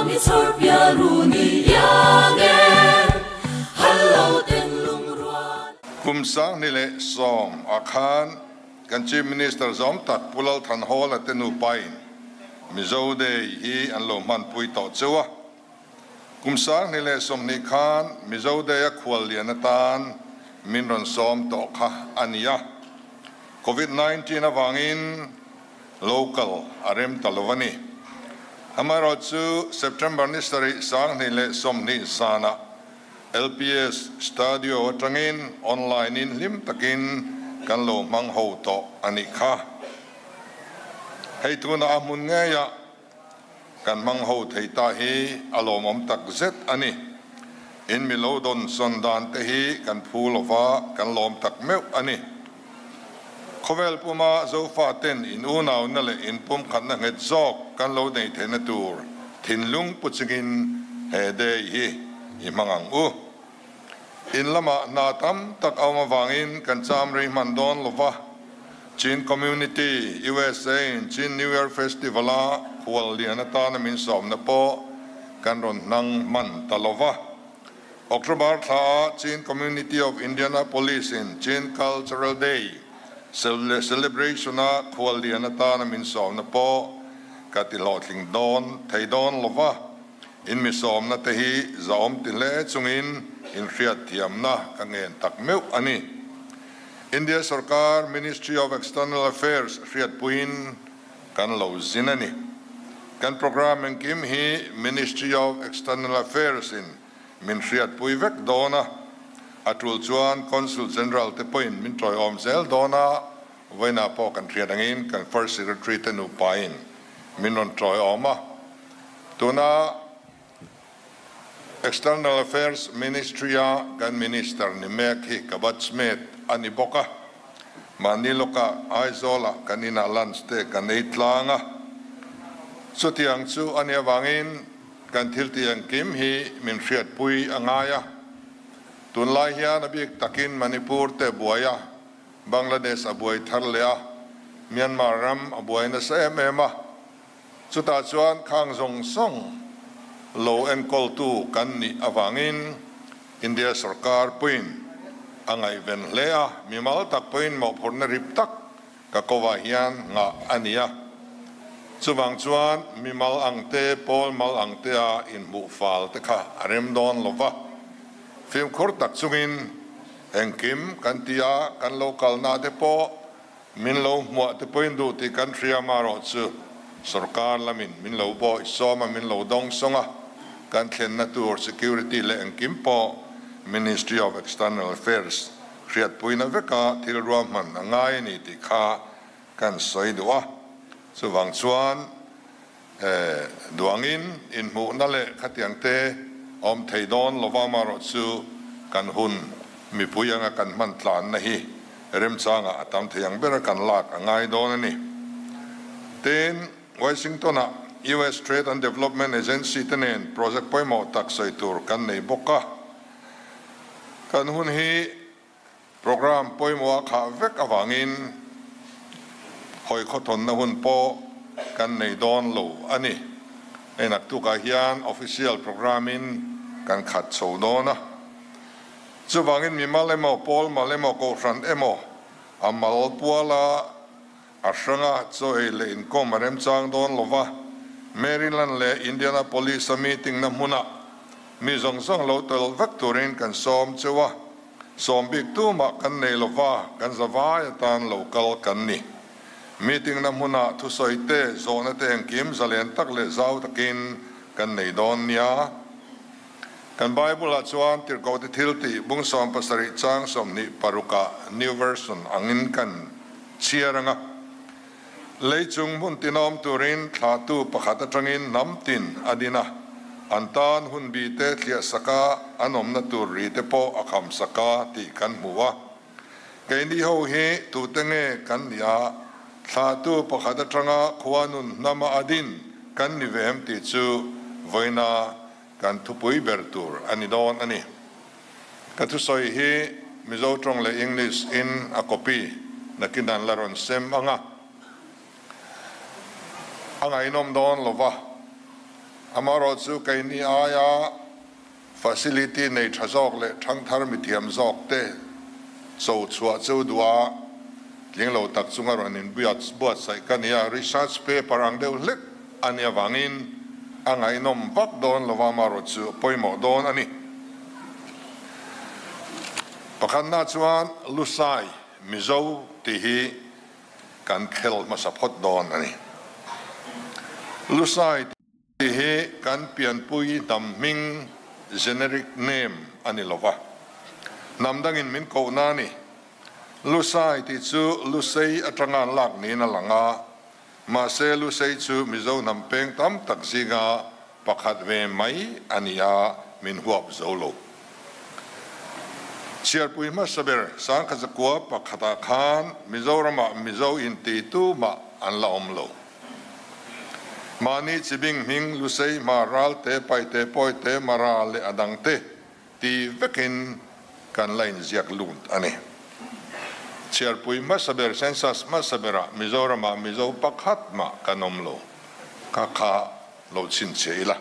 Mi chhawrpial run i iang e, hal lo ten lungrual. Kum 2010 ah khan kan Chief Minister zawm tak Pu Lal Thanhawla te nupain Mizo Day hi an lo hmanpui tawh cheu a. Kum 2020 khan Mizo Day a khual lian atan min rawn sawm tawh kha a ni a. Covid 19 avangin local a rem ta lo a ni. Amaherawhchu September ni 7 2020 zanah LPS Studio atangin online in hlim takin kan lo hmang ho tawh a nih kha. Hei tunah a hmun ngeiah kan hmang ho thei ta hi a lawmawm tak zet a ni. In mi lo dawn sawn dan te hi kan phu lova kan lawm tak meuh a ni. Khawvel puma Zofa ten in unauna leh in pumkhatna nghet zawk kan lo nei theihna tur thinlung pu chungin he day hi i hmang ang u. In lamah hna tam tak a awm avangin kan cham rei hman dawn lova, Chin Community USA in Chin New Year Festival a khual lian atana min sawmna pawh kan rawn hnang hman ta lova. October thla ah Chin Community of Indianapolis in Chin Cultural Day celebration a khual lian atana min sawmna pawh ka ti hlawhtling dawn thei dawn lova, in mi sawmna te hi zahawm ti hle chungin in hriat thiamna ka ngen tak meuh a ni. India sorkar Ministry of External Affairs hriatpuiin kan lo zin a ni. Kan programme engkim hi Ministry of External Affairs in min hriatpui vek dawn a, a tul chuan Consul General te pawhin min tawiawm zel dawn a, vawiinah pawh kan hriat angin kan First Secretary te nupain min rawn tawiawm a, tuna External Affairs Ministry-a kan Minister ni mek hi ka batchmate a ni bawk a. Mahni lawkah Aizawlah kan inah lunch te kan ei tlang a. Chutiang chu a nih avangin kan thil tih engkim hi min hriatpui a ngai a. Tunlai hian a bik takin Manipur te buai a, Bangladesh a buai thar leh a, Myanmar ram a buai nasa em em a. Chutah chuan khang zawng zawng lo enkawltu kan nih avangin India sorkar puiin a ngaihven hle a, mimal tak pawhin mawhphurhna rip tak ka kovah hian nghah a ni a. Chuvang chuan mimal ang te, pawl mal ang tea inhmuh fal te kha a rem dawn lo va. Fimkhur tak chungin engkim kan ti a, kan lo kalna te pawh Min lo hmuah te pawhin duh tih kan hria marawh chu sorkar lamin min lo bawih sawm a, min lo dawng sawng a, kan thlenna tur security leh engkim pawh Ministry of External Affairs hriatpuina veka thil ruahman a ngai a ni tih kha kan sawi duh a. Chuvang chuan duangin inhmuhna leh khatiang te awm thei dawn lova marawh chu kan hun mipui anga kan hman tlanna hi remchangah a tam thei ang bera kan lak a ngai dawn a ni. Tin, Washington-ah US Trade and Development Agency te nen project pawimawh tak sawi tur kan nei bawk a, kan hun hi Programme pawimawh a khah vek avangin hawi khawthawnna hun pawh kan nei dawn lo a ni. Hei naktukah hian official programme in kan khat chho dawn a. Chuvangin mimal emaw, pawl mal emaw, kohhran emaw a mal puala a hranga chaw ei leh inkawm a remchang dawn lo va, Maryland leh Indianapolis a meeting na hmunah mi zawng zawng lo tel vek turin kan sawm cheu a. Sawm bik tumah kan nei lo va, kan zavai atan lo kal kan ni. Meeting na hmunah thusawi te, zawhna te engkim zalen tak leh zau takin kan nei dawn nia. Kan Bible ah chuan Tirhkohte thil tih bung 17 chang 26 ah New Version angin kan chhiar anga. Lei chung hmun tinawm turin thlahtu pakhat atangin hnam tin a din a, an tan hun bi te thliah saka an awmna tur ri te pawh a kham saka tih kan hmu a. Keini ho hi tute nge kan nih a, thlahtu pakhat atanga khuanun hnama a din kan ni ve em tih chu vawiina kan thupui ber tur a ni dawn a ni. Ka thusawi hi Mizo tawng leh English in a copy nakin an la rawn sem ang a, a ngaihnawm dawn lo va, Amaherawhchu keini aia facility nei tha zawk leh thangthar mithiam zawk te cho chhuah chu duh a, tling lo tak chunga rawn inbuatsaih ka ni a, research paper ang deuh hlek a nih avangin a ngaihnawm vak dawn lova amaherawhchu a pawimawh dawn a ni. Pakhatna chuan Lusai Mizo tih hi kan khel hmasa phawt dawn a ni. Lusai tih hi kan pianpui hnam hming, generic name, a ni lova, hnam dangin min kohna a ni. Lusai tih chu Lusei atanga an lak niin a lang a, mahse Lusei chu Mizo hnam peng tam tak zinga pakhat ve mai a ni a, min huap zo lo. Chhiarpui hmasa ber Sangkhazakua pakhatah khan Mizoramah Mizo inti tumah an la awm lo. Mahni chibing hming Lusei, Hmar, Ralte, Paite, Pawite, Mara leh a dangte ti vekin kan la inziak lut a ni. Chhiarpui hmasa ber, census hmasa berah Mizoramah Mizo pakhat mah kan awm lo. Kha kha lo chhinchhiah ila.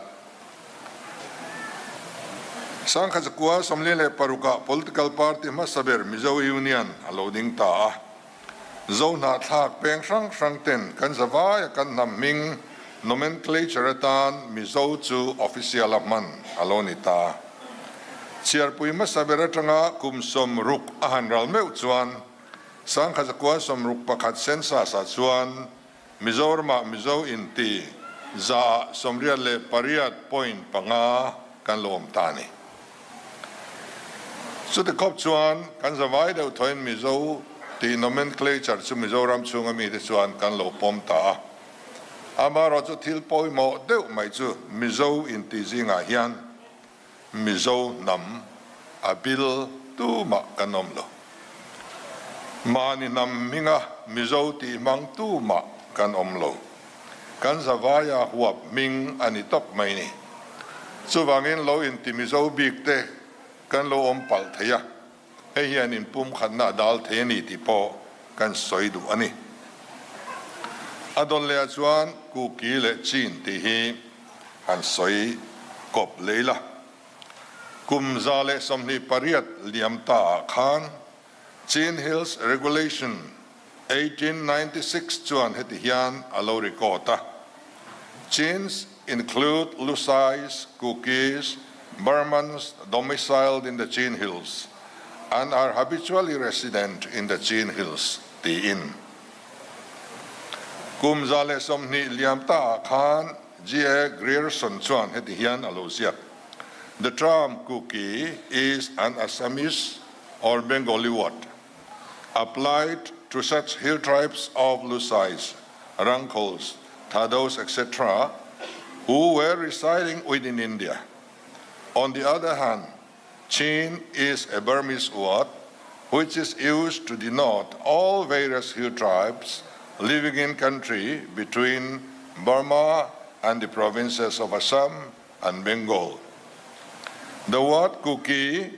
Sangkhazakua 46 ah political party hmasa ber Mizo Union a lo ding ta a. Zo hnahthlak peng hrang hrang ten kan zavaia kan hnam hming nomenclature atan Mizo chu official a hman a lo ni ta. Chhiarpui hmasa ber atanga kum 60 a han ral meuh chuan Sangkhazakua 61 census ah chuan Mizoramah Mizo inti 88.5% kan lo awm ta a ni. Chuti khawp chuan kan zavai deuh thawin Mizo tih nomenclature chu Mizoram chhunga mite chuan kan lo pawm ta a. Amaherawhchu chu thil pawimawh deuh mai chu Mizo inti zingah hian Mizo hnam a bil tumah kan awm lo. Mahni hnam hminga Mizo tih hmang tumah kan awm lo. Kan zavaia huap hming a ni tawp mai ni. Chuvangin lo inti Mizo bik te kan lo awm palh thei a, hei hian inpumkhatna a dal thei a ni tih pawh kan sawi duh a ni. A dawn lehah chuan Kuki leh Chin tih hi han sawi kawp leh ila. Kum 128 liam ta ah khan Chin Hills Regulation 1896 chuan heti hian a lo record a, Chins include Lusais, Kukis, Burmans domiciled in the Chin Hills and are habitually resident in the Chin Hills tiin. Kum 120 liam ta ah khan G.A. Grierson chuan heti hian a lo ziak, The term Kuki is an Assamese or Bengali word applied to such hill tribes of Lusais, Rangkhols, Thados, etc., who were residing within India. On the other hand, Chin is a Burmese word which is used to denote all various hill tribes living in country between Burma and the provinces of Assam and Bengal. The word Kuki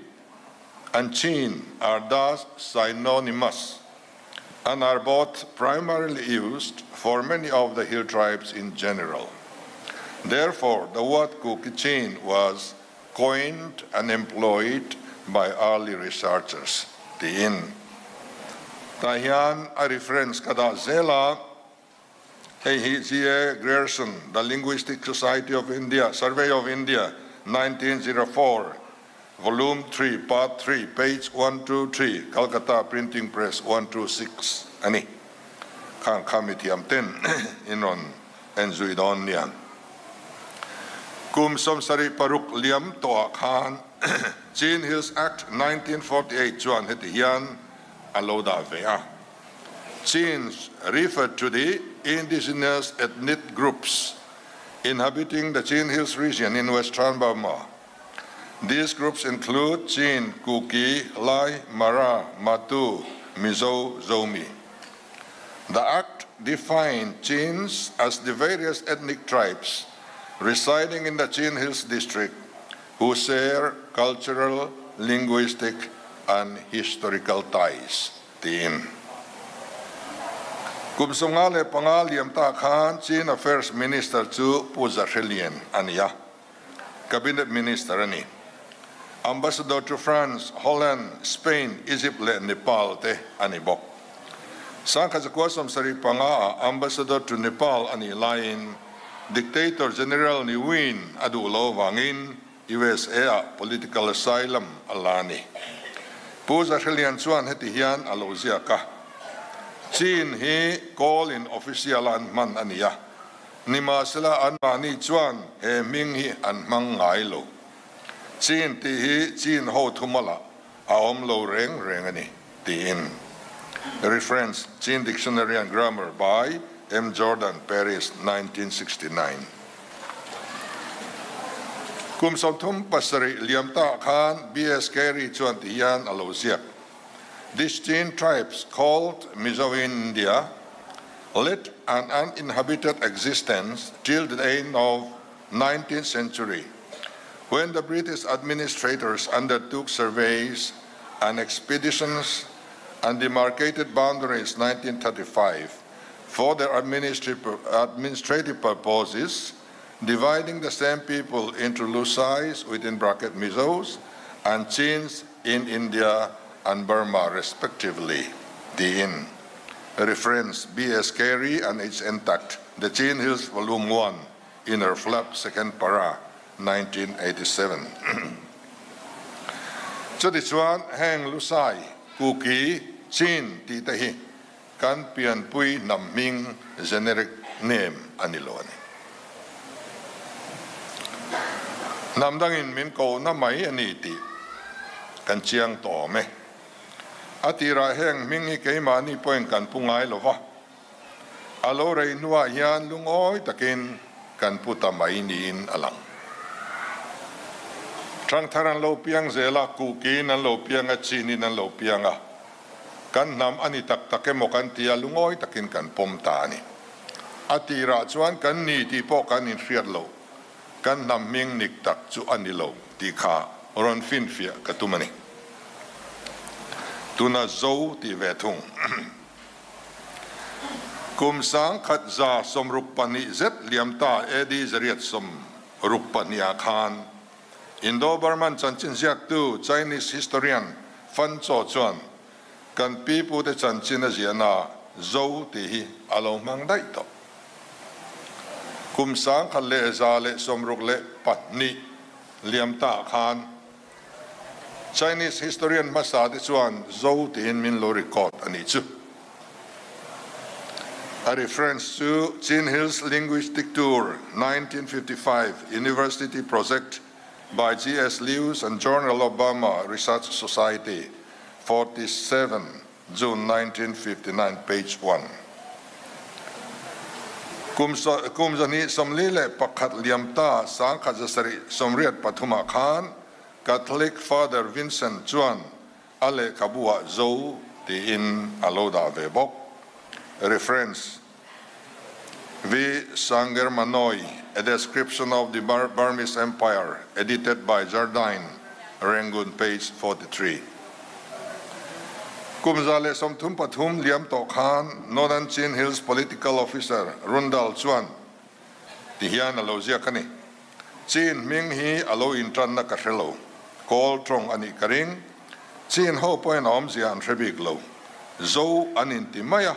and Chin are thus synonymous and are both primarily used for many of the hill tribes in general. Therefore, the word Kuki-Chin was coined and employed by early researchers. Tiin. Tah hian a reference ka dah zel a, hei hi G.A. Grierson, The Linguistic Society of India, Survey of India, 1904, Volume 3, Part 3, page 123, Calcutta Printing Press, 126 a ni. Khang kha mithiam ten in rawn en zui dawn nia. Kum 76 liam tawhah khan Chin Hills Act 1948 chuan heti hian a lo dah ve a. Chins referred to the indigenous ethnic groups inhabiting the Chin Hills region in western Burma. These groups include Chin, Kuki, Lai, Mara, Matu, Mizo, Zomi. The Act defined Chins as the various ethnic tribes residing in the Chin Hills district who share cultural, linguistic and historical ties, tiin. Kum 55 liam ta khan Chin Affairs Minister chu Pu Zahrelian a ni a, Cabinet Minister a ni. Ambassador to France, Holland, Spain, Egypt leh Nepal te a ni bawk. 1975 ah Ambassador to Nepal a nih laiin Dictator General Ni Win a duh lo vangin USA ah political asylum a la a ni. Pu Zahrelian chuan heti hian a lo ziak a, Chin hi call in official a an hman a ni a, nimahsela anmahni chuan he hming hi an hmang ngai lo. Chin tih hi Chin ho thumala a awm lo reng reng a ni, tiin. Reference, Chin Dictionary and Grammar by M. Jordan, Paris, 1969. Kum 37 liam ta khan B.S. Carey chuan ti hian a lo ziak. These Chin tribes called Mizo in India led an uninhabited existence till the end of 19th century when the British administrators undertook surveys and expeditions and demarcated boundaries 1935 for their administrative purposes, dividing the same people into Lusais within bracket Mizos and Chins in India and Burma respectively. The in reference B.S. Carey and its intact, The Chin Hills Volume 1, Inner Flap, Second Para, 1987. Chutichuan heng Lusai, Kuki, Chin tih te hi kan pianpui hnam hming, generic name, a ni lo a ni. Hnam dangin min kohna mai a ni tih kan chiang tawh awm e. A tirah heng hming hi keimahni pawhin kan pu ngai lo va. A lo rei hnuah hian lungawi takin kan pu ta mai niin a lang. Thangthar an lo piang zel a, kuhkiin an lo piang a, chinin an lo piang a. Kan hnam a ni tak tak emaw kan ti a, lungawi takin kan pawm ta a ni. A tirah chuan kan ni tih pawh kan inhriat lo, kan hnam hming nik tak chu a ni lo tih kha rawn finfiah ka tum a ni. Tuna Zo tih ve thung. Kum 1162 zet liam ta AD 862 ah khan Indo-Burman chanchin ziaktu Chinese historian Fan Cho chuan kan pipute chanchin a ziahna Zo tih hi a lo hmang daih tawh. Kum 1162 liam ta khan Chinese historian hmasa te chuan Zo tiin min lo record a nih chu. A reference chu Chin Hills Linguistic Tour 1955 University Project by GS Lewis and Journal of Burma Research Society 47 June 1959 page 1. Kum 241 liam ta 1783 ah khan Catholic Father Vincent chuan a lehkhabu ah Zo tiin a lo dah ve bawk. Reference, V. Sangermanoi, A Description of the Burmese Empire, edited by Jardine, Rangoon, page 43. Kum 133 liam tawh khan Northern Chin Hills Political Officer Rundal chuan ti hian a lo ziak a ni. Chin hming hi a lo intanna ka hre lo. Kawl tawng a nih ka ring. Chin ho pawhin a awmzia an hre bik lo. Zo an inti mai a,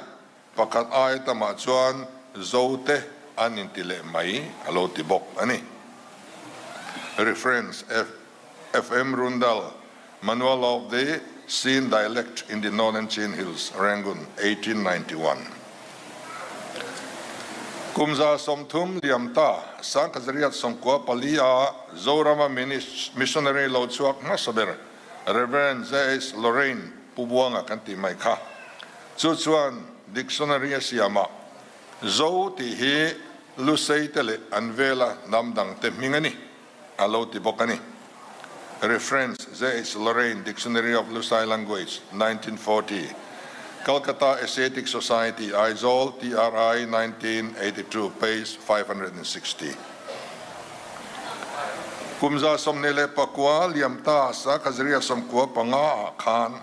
pakhat ai tamah chuan Zo te an inti leh mai a lo ti bawk a ni. Reference, FM Rundal, Manual of the Chin Dialect in the Northern Chin Hills, Rangoon, 1891. Kum 130 liam ta, 1894 a Zorama Missionary lo chhuak hmasa ber Rev. J.H. Lorraine Pu Buanga kan tih mai kha. Chu chuan dictionary a siam a, Zo tih hi Lusei te leh an vela hnam dang te hming a ni, a lo ti bawk a ni. Reference, J.H. Lorraine, Dictionary of Lusai Language, 1940, Calcutta Asiatic Society, Aizawl, TRI, 1982, page 560. Kum 29 liam ta 1995 ah khan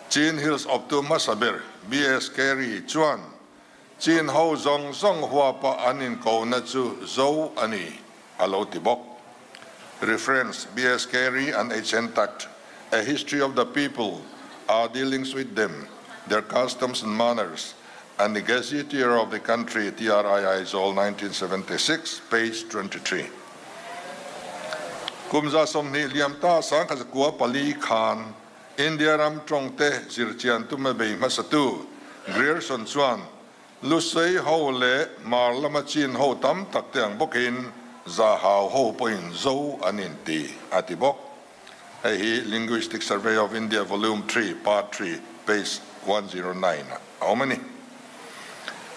Chin Hills awptu hmasa ber BS Carey chuan. Chin ho zawng zawng huapa an inkona chu Zo a ni, a lo ti bawk. Reference, BS Carey and HN Tutt, A History of the People, Our Dealings with Them, Their Customs and Manners, and the Gazetteer of the Country, TRI Aizawl, 1976, page 23. Kum 20 liam ta 1904 khan India ram tawngte zirchian tuma bei hmasatu Grierson chuan Lusei ho leh Hmar lama Chin ho tam tak te ang bawkin Zahau ho pawhin Zo an inti a ti bawk. Hei hi Linguistic Survey of India Volume Three, Part Three, page 109 ah a awm a ni.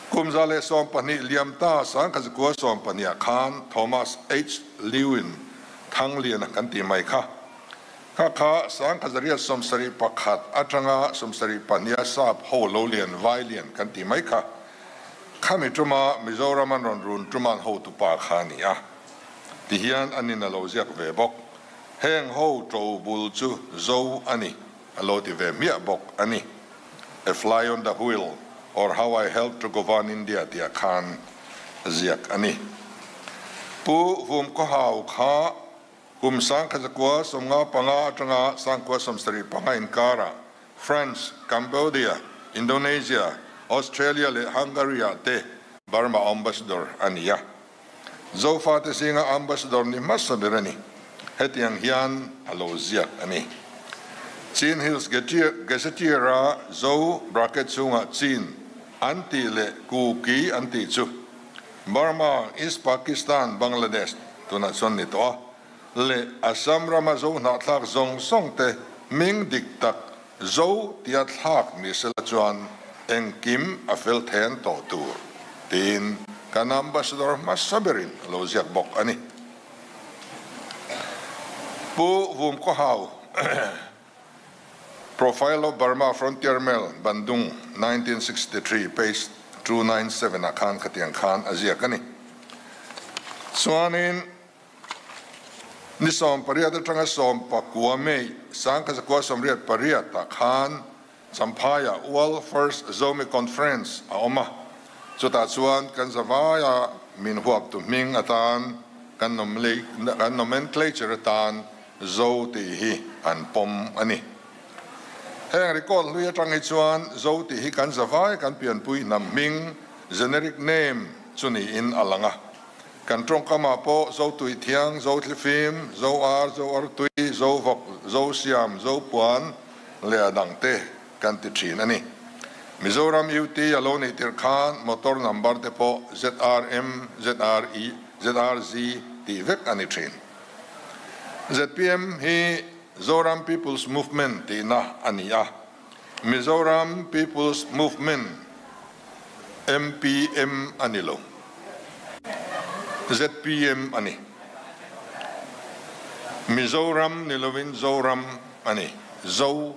Kum 112 liam ta 1912 ah khan Thomas H. Lewin Thangliana kan tih mai kha Kha kha 1871 atanga 72 a sap ho lo lian vai lian kan tih mai kha. Khami tuma Mizoram an rawn run tuman hotupa kha a ni a. Tihian an in a lo ziak ve bawk. Heng ho to bul chu Zo a ni a lo ti ve hmiah bawk a ni. A Fly on the Wheel or How I Helped to Govern India tih ah khan ziak a ni. Pu Vumkhawhau kha Kum 1995 atanga 1975 inkarah France, Cambodia, Indonesia, Australia leh Hungary-ah te Burma Ambassador a ni a. Zofate zinga Ambassador ni hmasa ber a ni. Hetiang hian a lo ziak a ni. Chin Hills Gazetteer-a Zo bracket chhungah Chin an tih leh Kuki an tih chu Burma, East Pakistan, Bangladesh, tunah chuan ni tawh a, leh Assam rama Zo hnahthlak zawng zawng te hming dik tak Zo tia thlak ni sela chuan engkim a fel then tawh tur tiin kan Ambassador hmasa berin a lo ziak bawk a ni. Pu Vumkhawhau. Profile of Burma Frontier Mail, Bandung, 1963, page 297 ah khan khatiang khan a ziak a ni. Chuanin ni 18 atanga 19 May 1988 ah khan Champhaiah World First Zomi Conference a awm a, chutah chuan kan zavaia min huaptu hming atan kan nomenclature atan Zo tih hi an pawm a ni. Heng record hlui atang hi chuan Zo tih hi kan zavai kan pianpui hnam hming, generic name, chu niin a lang a. Kan tawngkamah pawh Zo tui thiang, Zo thlifim, Zo ar, Zo artui, Zo vawk, Zo siam, Zo puan leh a dangte kan ti thin a ni. Mizoram UT a lo nih tirh khan motor number te pawh ZRM, ZRE, ZRZ tih vek a ni thin. Zpm hi Zoram People's Movement tihna a ni a, Mizoram People's Movement, MPM, a ni lo, zpm a ni. Mizoram ni lovin Zoram a ni, Zo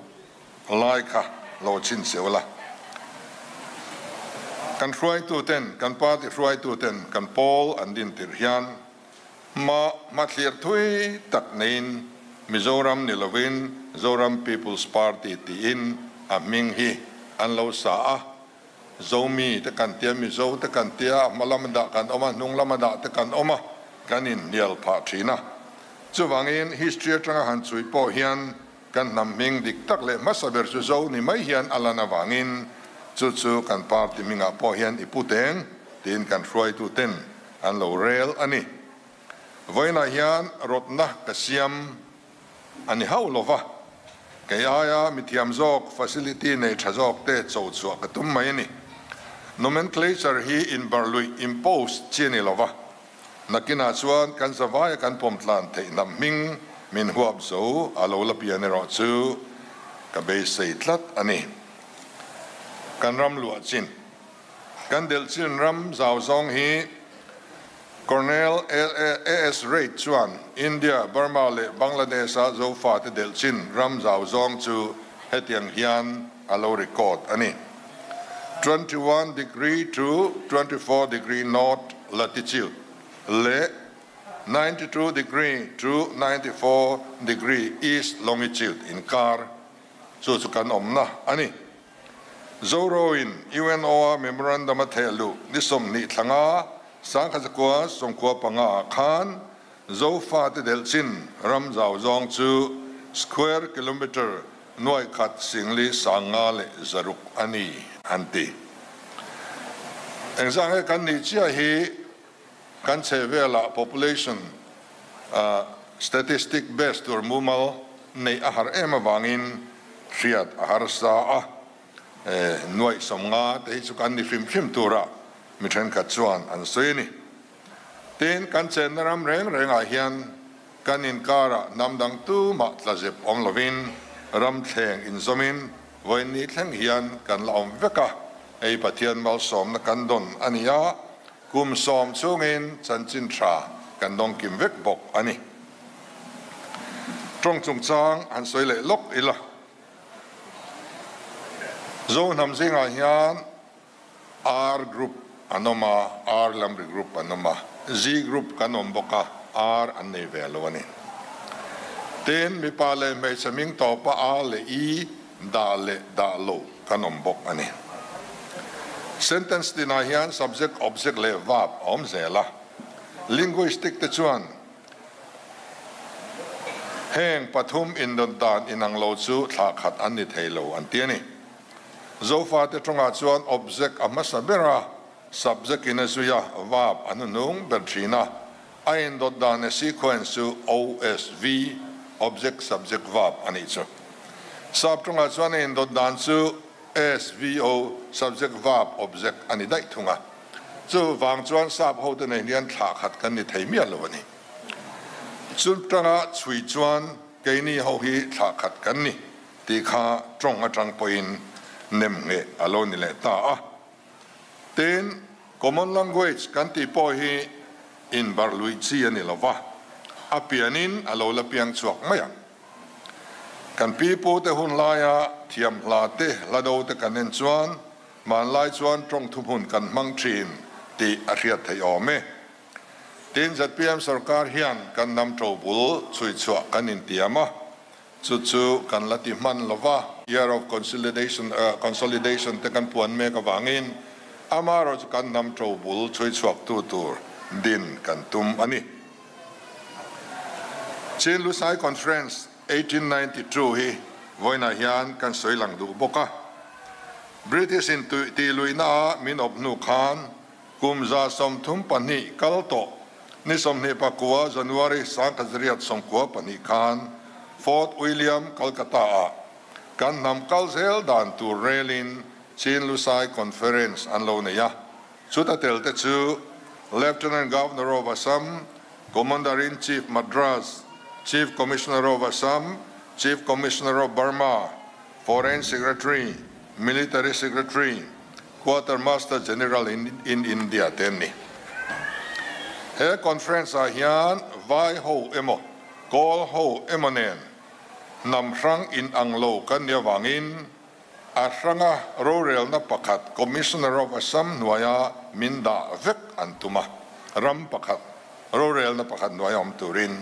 lai kha lo chhinchhiau la. Kan hruaituten, kan party hruaituten kan pawl an din tirh hian Hma hmathlir thui tak neiin Mizoram ni lovin Zoram People's Party tiin a hming hi an lo sa a. Zomi te kan tia, Mizo te kan tia, a hma lama dah kan awm a, hnung lama dah te kan awm a, kan inhnial phah thin a. Chuvangin history atanga han chhui pawh hian kan hnam hming dik tak leh hmasa ber chu Zo ni mai hian a lan avangin chu chu kan party hmingah pawh hian i pu teng tiin kan hruaituten An lo rel a ni. Vawiinah hian rawtna ka siam a ni hauh lo va, kei aia mithiam zawk, facility nei tha zawk te cho chhuah ka tum mai a ni. Nomenclature hi inbarluih, impose, chi a ni lo va, nakinah chuan kan zavaia kan pawm tlan theih hnam hming min huap zo a lo la pian erawh chu ka beisei tlat a ni. Kan ram luah chin. Kan delhchin ram zau zawng hi Colonel AS Reid chuan India, Burma leh Bangladesh-a Zofate delhchin ram zau zawng chu hetiang hian a lo record a ni, 21 degree to 24 degree north latitude leh 92 degree to 94 degree east longitude inkar, chu chu kan awmna a ni. Zoro-in UNO-a memorandum a theh luh ni 20 thla nga, 1995 ah khan Zofate delh chin ram zau zawng chu square kilometre nuai khat singli 5600 a ni, an ti. Engzah nge kan nih chiah hi kan chhehvelah population statistic base tur mumal neih a har em avangin hriat a harsa a, nuaih 50 te hi chu kan ni hrim hrim tura mi thenkhat chuan an sawi a ni. Tin, kan chenna ram reng rengah hian kan inkarah hnam dang tumah tlazep awm lovin ram thleng inzawmin vawiin thleng hian kan la awm vek a, hei Pathian malsawmna kan dawn a ni a, kum 10 chhungin chanchin tha kan dawng kim vek bawk a ni. Tawng chungchang han sawi leh lawk ila. Zo hnam zingah hian R group an awm a, R lamri group an awm a, Z group kan awm bawk a, R an nei ve lo a ni. Tin, mipa leh hmeichhe hming tawpa A leh I dah leh dah lo kan awm bawk a ni. Sentence tinah hian subject, object leh verb a awm zel a. Linguistic te chuan heng pathum indawt dan inang lo chu thlah khat an ni thei lo an ti a ni. Zofate tawngah chuan object a hmasa ber a, subject in a zui a, verb a hnuhnung ber thin a. A indawt dan a sequence chu OSV, object subject verb, a nih chu. Sap tawngah chuan a indawt dan chu SVO, subject verb object, a ni daih thung a. Chuvang chuan sap hote nei hian thlah khat kan ni thei miah lo a ni. Chu tanga chhui chuan keini ho hi thlah khat kan ni tih kha tawng atang pawhin nem ngheh a lo ni leh ta a. Tin, common language kan tih pawh hi inbarh luih chi a ni lo va, a pianin a lo la piang chhuak mai ang. Kan pi pute hun laia thiam hla te, hla do te kan en chuan hmanlai chuan tawng thuhmun kan hmang thin tih a hriat theih awm e. Tin, zpm sorkar hian kan hnam to bul chhui chhuah kan intiam a, chu chu kan la ti hman lo va. Year of Consolidation Consolidation te kan puan mek avangin amaherawh chu kan hnam to bul chhui chhuak tu tur din kan tum a ni. Chin Lusai Conference 1892 hi vawiinah hian kan sawi lang duh bawk a. British in tih luihna a min awp hnu khan kum 132 kal tawh ni 29 January 1992 khan Fort William, Calcutta ah kan hnam kal zel dan tur relin Chin Lusai Conference an lo nei a. Chuta tel te chu Lieutenant Governor of Assam, Commander-in-Chief Madras, Chief Commissioner of Assam, Chief Commissioner of Burma, Foreign Secretary, Military Secretary, Quartermaster General in India te an ni. He conference ah hian vai ho emaw, kawl ho emaw nen hnam hrang inang lo kan nih avangin A hranga rorelna pakhat Commissioner of Assam hnuaia min dah vek an tum a, ram pakhat rorelna pakhat hnuaia awm turin.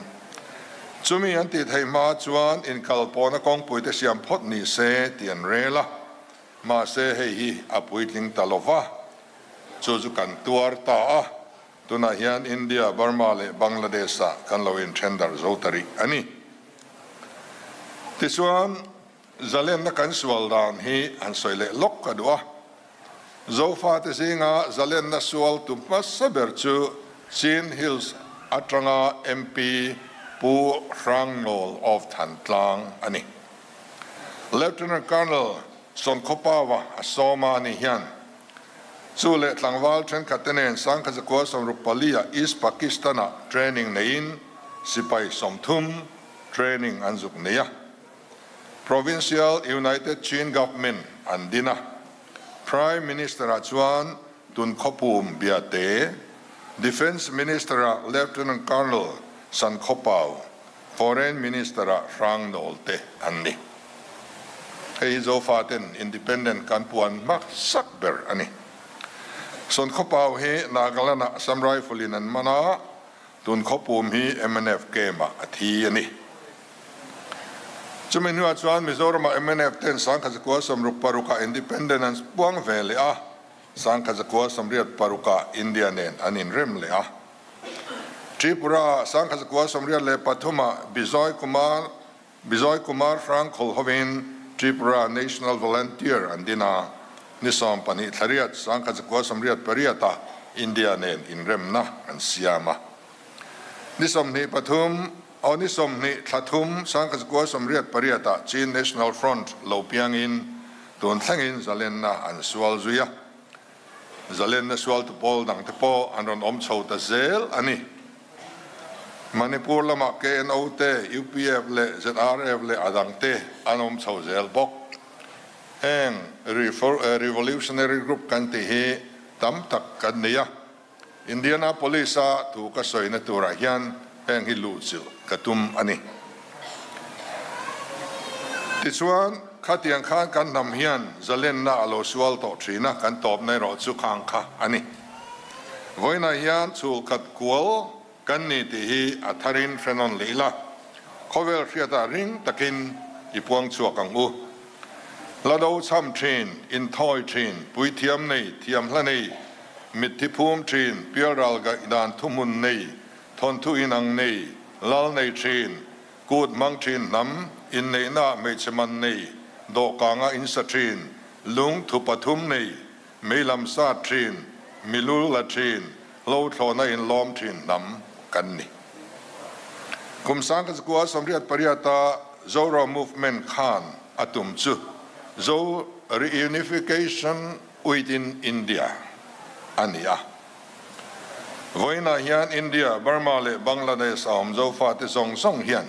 Chumi an tih theih hma chuan inkalpawhna kawngpuite siam phawt ni se tih an rel a, mahse hei hi a puitling ta lo va, chu chu kan tuar ta a, tunah hian India, Burma leh Bangladesh-ah kan lo inthen darh zo ta rih a ni. Tichuan. Zalenna kan sual dan hi han sawi leh lawk ka duh a. Zofate zinga zalenna sual tu hmasa ber chu Chin Hills atanga MP Pu Hrangnawl of Thantlang a ni. Lieutenant Colonel Sonkhawpawa a sawma a nih hian chu leh tlangval thenkhatte nen 1964-ah East Pakistan-ah training neiin sipai 30 training an zuk nei a. Provincial United Chin Government an din a, Prime Minister-ah chuan tun khawpum Biate, Defence Minister-ah Lieutenant Colonel San Khawpau, Foreign Minister-ah Hrang Nawl te an ni. Hei hi Zofaten Independent kan puan hmasak ber a ni. San Khawpau hi Nagaland-ah Assam Rifle-in an man a, tun khawpum hi mnf camp-ah a thi a ni. Chumi hnuah chuan Mizorama mnf ten 1966 ah Independent an puang ve leh a, 1986 ah India nen an inrem leh a. Tripura ah 1983 ah Bijoy Kumar Bijoy Kumar Hrangkhawl hovin Tripura National Volunteer an din a, ni 12 thlariat 1988 ah India nen inremna an siam a. Ni 23 aw ni 20 thla thum 1988 ah Chin National Front lo piangin tun thlengin zalenna an sual zui a. Zalenna sualtu pawl dangte pawh an rawn awm chho ta zel a ni. Manipur lamah KNO te, UPF leh ZRF leh a dangte an awm chho zel bawk. Heng revolutionary group kan tih hi tam tak kan nei a. Indianapolis-a thu ka sawina turah hian heng hi luhchilh ka tum a ni. Tichuan, khatiang khan kan hnam hian zalenna a lo sual tawh thin a, kan tawpna erawh chu khang kha a ni. Vawiinah hian chhulkhat kual kan ni tih hi a tharin hre nawn leh ila, khawvel hriatah ring takin i puang chhuak ang u. Hla do chham thin, inthawi thin, puithiam nei, thiamhla nei, mitthi phum thin, pialral gaihdan thuhmun nei, thawnthu inang nei, lal nei thin, kut hmang thin hnam, inneihna hmeichhe man nei, dawhkanga insa thin, lung thu pathum nei, Mei lam sat thin, mi lul la thin, lo thlawhna in lawm thin hnam kan ni. Kum 1988 a Zoro Movement khan a tum chu Zo Reunification within India a ni a. Vawiinah hian India, Burma leh Bangladesh a awm Zofate zawng zawng hian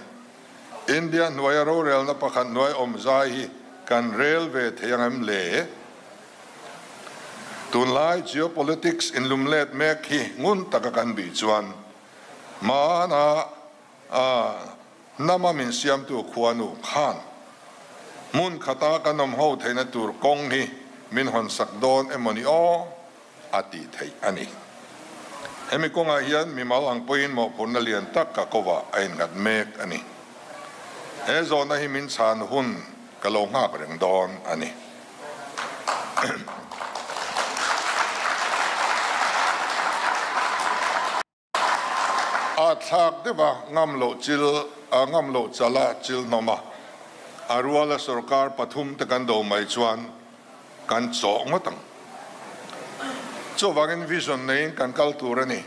India hnuaia rorelna pakhat hnuai awm zai hi kan rel ve thei ang em le? Tunlai geopolitics inlumlet mek hi ngun taka kan bih chuan hmana hnama min siamtu khuanu khan hmun khata kan awm ho theihna tur kawng hi min hawnsak dawn emaw ni aw a tih theih a ni. Hemi kawngah hian mimal ang pawhin mawhphurhna lian tak ka kovah a innghat mek a ni. He zawhna hi min chhan hun ka lo nghak reng dawn a ni. A thlak deuh a, ngam loh chil, a ngam loh chal a chil hnawm a. A ruala sorkar pathum te kan do mai chuan kan chawh ngawt ang. Chuvangin vision neiin kan kal tur a ni.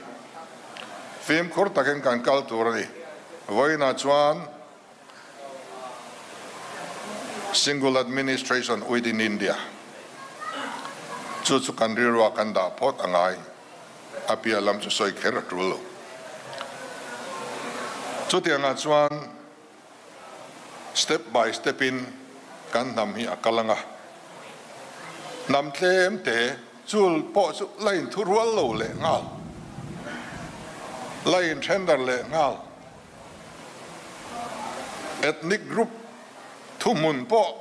Fimkhur takin kan kal tur a ni. Vawiinah chuan Single administration within India chu chu kan rilruah kan dah phawt a ngai. A piah lam chu sawi kher a tul lo. Chutiangah chuan step by step in kan hnam hi a kal ang a. Hnam tlem te chul pawh chu la inthurual lo leh nghal, la inthendar leh nghal. Ethnic group thuhmun pawh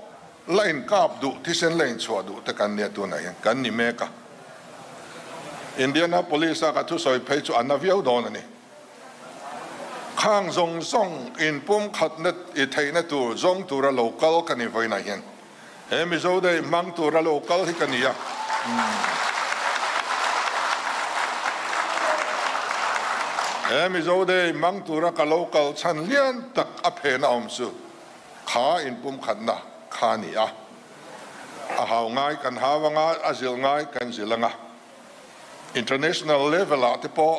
la inkap duh, thisen la inchhuah duh te kan nia tunah hian kan ni mek a. Indianapolis a ka thusawi phei chu a na viau dawn a ni. Khang zawng zawng inpumkhatna i theihna tur zawng tura lo kal ka ni vawiinah hian. He Mizo Day hmang tura lo kal hi ka ni a. He Mizo Day hmang tura ka lo kal chhan lian tak a phen a awm chu kha inpumkhatna kha a ni a. A hau ngai kan hau anga, a zilh ngai kan zilh anga. International level ah te pawh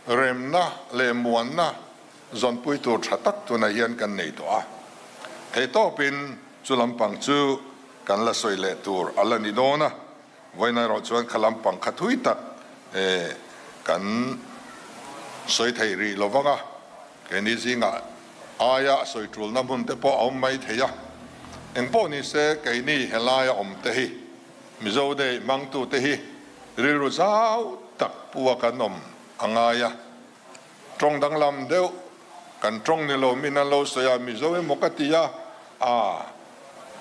remna leh muanna zawnpui tur tha tak tunah hian kan nei tawh a. Theihtawpin chu lampang chu kan la sawi leh tur a la ni dawn a, vawiin erawh chuan kha lampang kha thui tak kan sawi thei rih lo vang a, keini zingah aia sawi tulna hmun te pawh a awm mai thei a. Engpawh ni se keini helaia awm te hi Mizo Day hmangtute hi rilru zau tak pu a kan awm a ngai a, tawng danglam deuh kan tawng ni lo min an lo sawi a, Mizo emaw ka ti a, a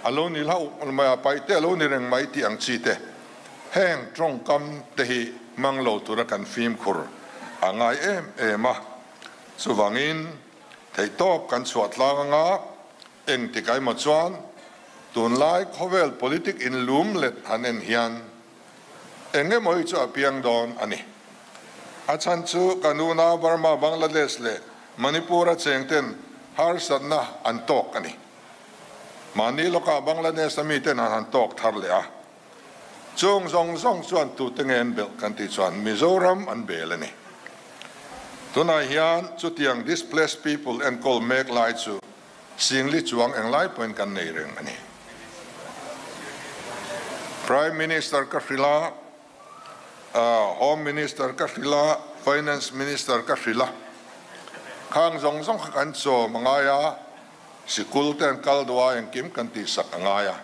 a lo ni hlauh mai a, paihte a lo ni reng mai tih ang chi te, heng tawngkam te hi hmang lo tura kan fimkhur a ngai em em a, chuvangin theihtawp kan chhuah tlang anga. Engtik emaw chuan tunlai khawvel politic in lum let han en hian eng emaw hi chu a piang dawn a ni. A chhan chu kan unau Burma, Bangladesh leh Manipur-a chengten harsatna an tawk a ni. Mahni lawkah Bangladesh-a miten an han tawk thar leh a. Chung zawng zawng chuan tute nge an belh kan tih chuan Mizoram an bel a ni. Tunah hian chutiang displaced people enkawl mek lai chu Singli chuang englai pawhin kan nei reng a ni. Prime Minister ka hrilh a, Home Minister ka hrilh a, Finance Minister ka hrilh a. Khang zawng zawng kha kan chawm a ngai a, sikul te an kal duh a, engkim kan tihsak a ngai a,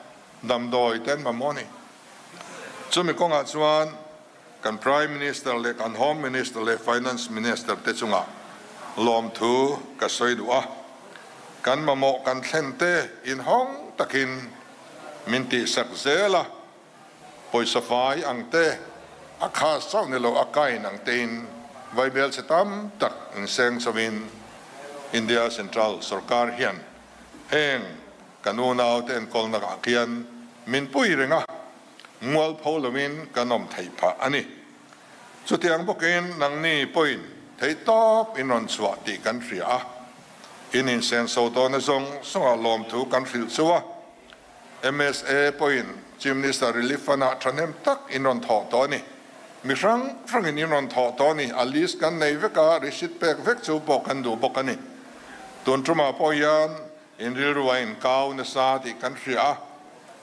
damdawi te an mamawh a ni. Chumi kawngah chuan kan Prime Minister leh kan Home Minister leh Finance Minister te chungah lawmthu ka sawi duh a, kan mamawh kan thlen te inhawng takin min tihsak zel a, pawisa fai ang te, a khas chauh ni lo a kain ang tein vaibel chhe tam tak inseng chauhin India Central sorkar hian heng kan unaute enkawlna ah khian min pui reng a. Mualpho loin kan awm theih phah a ni. Chutiang bawkin nangni pawhin theihtawp in rawn chhuah tih kan hria a, in insenso tawhna zawng zawngah lawmthu kan hrilh chu a. MSA pawhin Chief Minister Relief Fund-ah thahnem tak in rawn thawh tawh a ni. Mi hrang hrangin in rawn thawh tawh a ni. A list kan nei vek a, receipt pek vek chu pawh kan duh bawk a ni. Tun tumah pawh hian In rilru a inkau nasa tih kan hria a,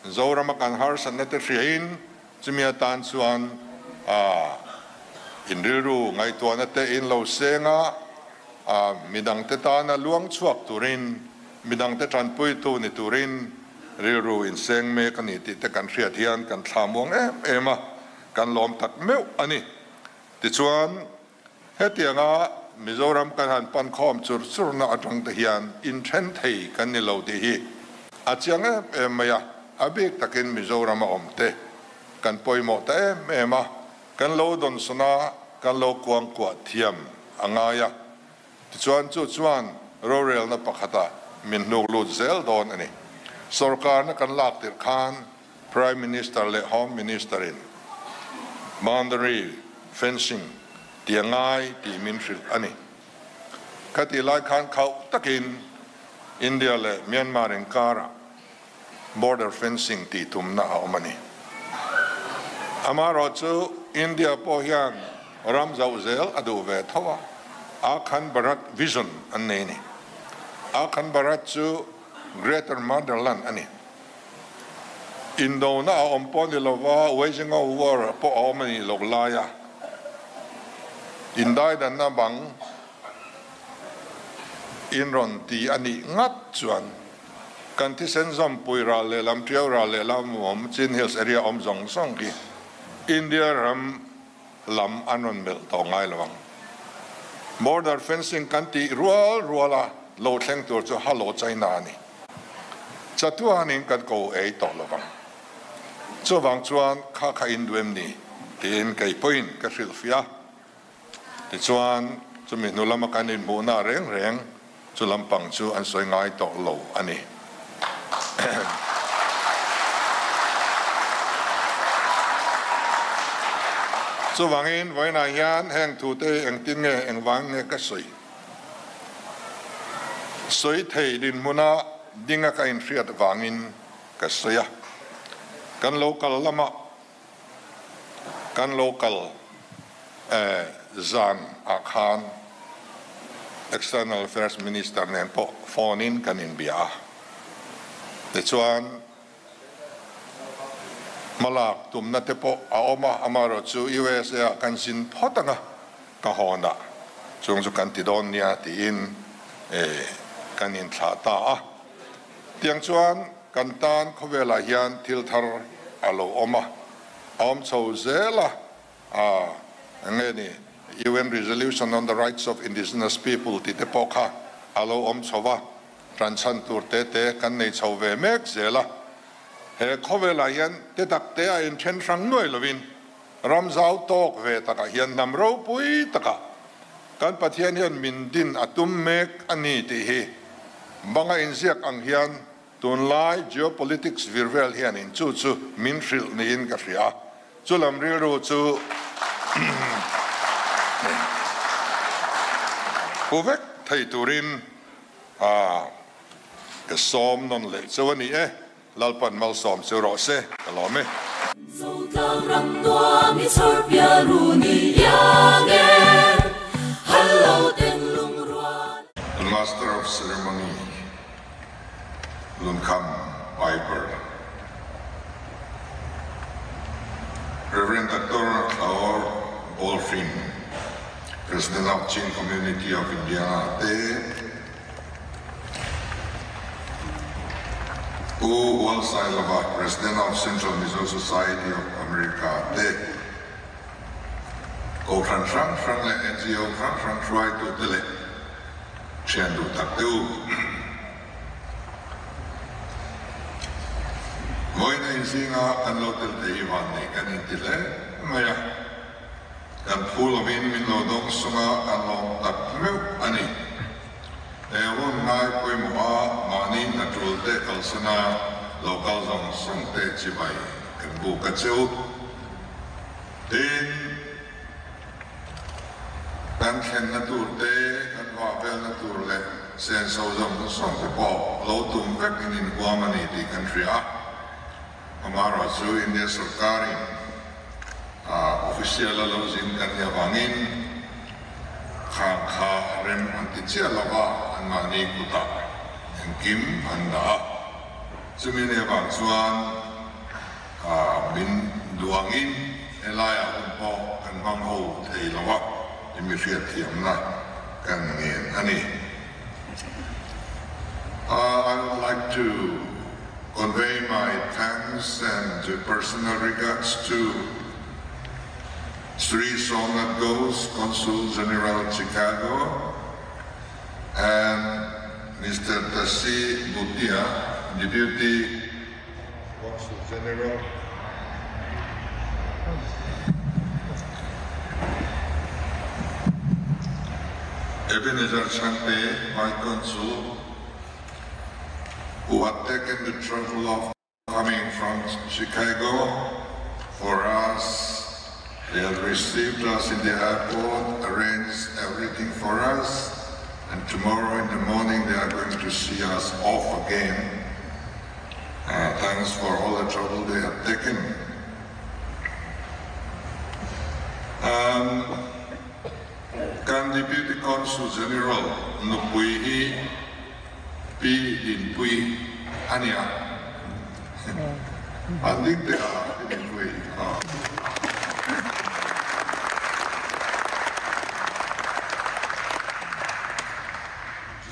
Zorama kan harsatna te hriain chumi atan chuan in rilru ngaihtuahna te in lo seng a, midangte tana luang chhuak turin, midangte tanpuitu ni turin rilru in seng mek a ni tih te kan hriat hian kan thla muang em em a, kan lawm tak meuh a ni. Tichuan. Hetianga Mizoram kan han pan khawm chur churna atang te hian inthen thei kan ni lo tih hi a chiang em em mai a, a bik takin Mizoram a awm te kan pawimawh ta em em a, kan lo dawnsawn a, kan lo kuangkuah thiam a ngai a, tichuan chu chuan rorelna pakhatah min hnuk lut zel dawn a ni. Sorkarna kan lak tirh khan Prime Minister leh Home Minister in boundary fencing ti a ngai tih min hrilh a ni. Khatih lai khan khauh takin India leh Myanmar inkarah border fencing tih tumna a awm a ni. Amaherawhchu India pawh hian ram zauh zel a duh ve tho a, Akhand Bharat vision an nei a ni. Akhand Bharat chu Greater Motherland a ni. Indona a awm pawh ni lova, waging of war pawh a awm a nih loh laia indaidanna bang in rawn ti a nih ngat chuan kan thisen zawmpui ral leh lam tiau ral leh lam awm Chin Hills area awm zawng zawng hi India ram lam an rawn melh tawh ngai lo ang. Border fencing kan tih rual ruala lo thleng tur chu Hello China a ni. Chatuanin kan ko ei tawh lo vang. Chuvang chuan kha kha in duh em ni? tiin kei pawhin ka hrilhfiah a. Tichuan, chumi hnu lama kan inhmuhna reng reng chu lampang chu an sawi ngai tawh lo a ni. Chuvangin, vawiinah hian heng thute hi engtin nge, engvang nge ka sawi? Sawi thei dinhmuna dinga ka inhriat vangin ka sawi a, kan lo kal lamah kan lo kal zan ah khan External Affairs Minister nen pawh phone in kan inbia a, tichuan hmalak tumna te pawh a awm a, amaherawhchu USA ah kan zin phawt ang a, ka hawnah chung chu kan ti dawn nia tiin kan inthlah ta a. Tiang chuan kan tan khawvelah hian thil thar a lo awm a, a awm chho zel a, eng nge ni UN Resolution on the Rights of Indigenous People tih te pawh kha a lo awm chho va, Ṭanchhan tur te te kan nei chho ve mek zel a, he khawvelah hian te tak te a inṭhen hrang nuai lovin ram zau tawk ve takah hian hnam ropui takah kan Pathian hian min din a tum mek a ni tih hi Banga inziak ang hian tunlai geopolitics vir vel hianin chu chu min hrilh niin ka hria. Chu lam rilru chu pu vek thei turin ka sawm nawn leh chauh a ni e. Lalpan malsawm chu rawh se, ka lawm e. Zotlang ram nuam i chhawr pial ru ni iang e, Hallo ten lungrual. The Master of Ceremony, Lunkham Piper, Rev. Doctor Thlaor Bolfin, President of Chin Community of Indiana te, Pu Hualsailova, President of Central Mizo Society of America te, Kohhran hrang hrang leh NGO hrang hrang hruaitute leh thian duh tak te u. Vawiin a inzinga kan lo tel thei hi vanneih kan inti hle mai a. Kan phu lovin min lo dawng sung a, kan lawm tak meuh a ni. He hun ngai pawimawh a, mahni hna tul te kalsan a, lo kal zawng zawng te chibai kan buk a che u. Tin, kan thlenna tur te, kan vah velna tur leh senso zawng zawng te pawh lo tum vek in inhuam a ni tih kan hria a. Amaherawhchu India sorkarin official a lo zin kan nih avangin khang kha rem an ti chiah lo va, anmahni kutah engkim an dah a. Chumi nih avang chuan min duangin helaiah hun pawh kan hmang ho thei lo va, i mi hriatthiamna kan ngen a ni. I would like to convey my thanks and personal regards to Sri Somnath Ghosh, Consul General Chicago, and Mr. Tashi Bhutia, Deputy Consul General. Ebenezer Chhangte, my Consul, who had taken the trouble of coming from Chicago for us. They had received us in the airport, arranged everything for us, and tomorrow in the morning they are going to see us off again. Uh, thanks for all the trouble they have taken. Um, kan Deputy Consul General nupui hi Pi Dinpuii a nia. An ding teh a, Pi Dinpuii.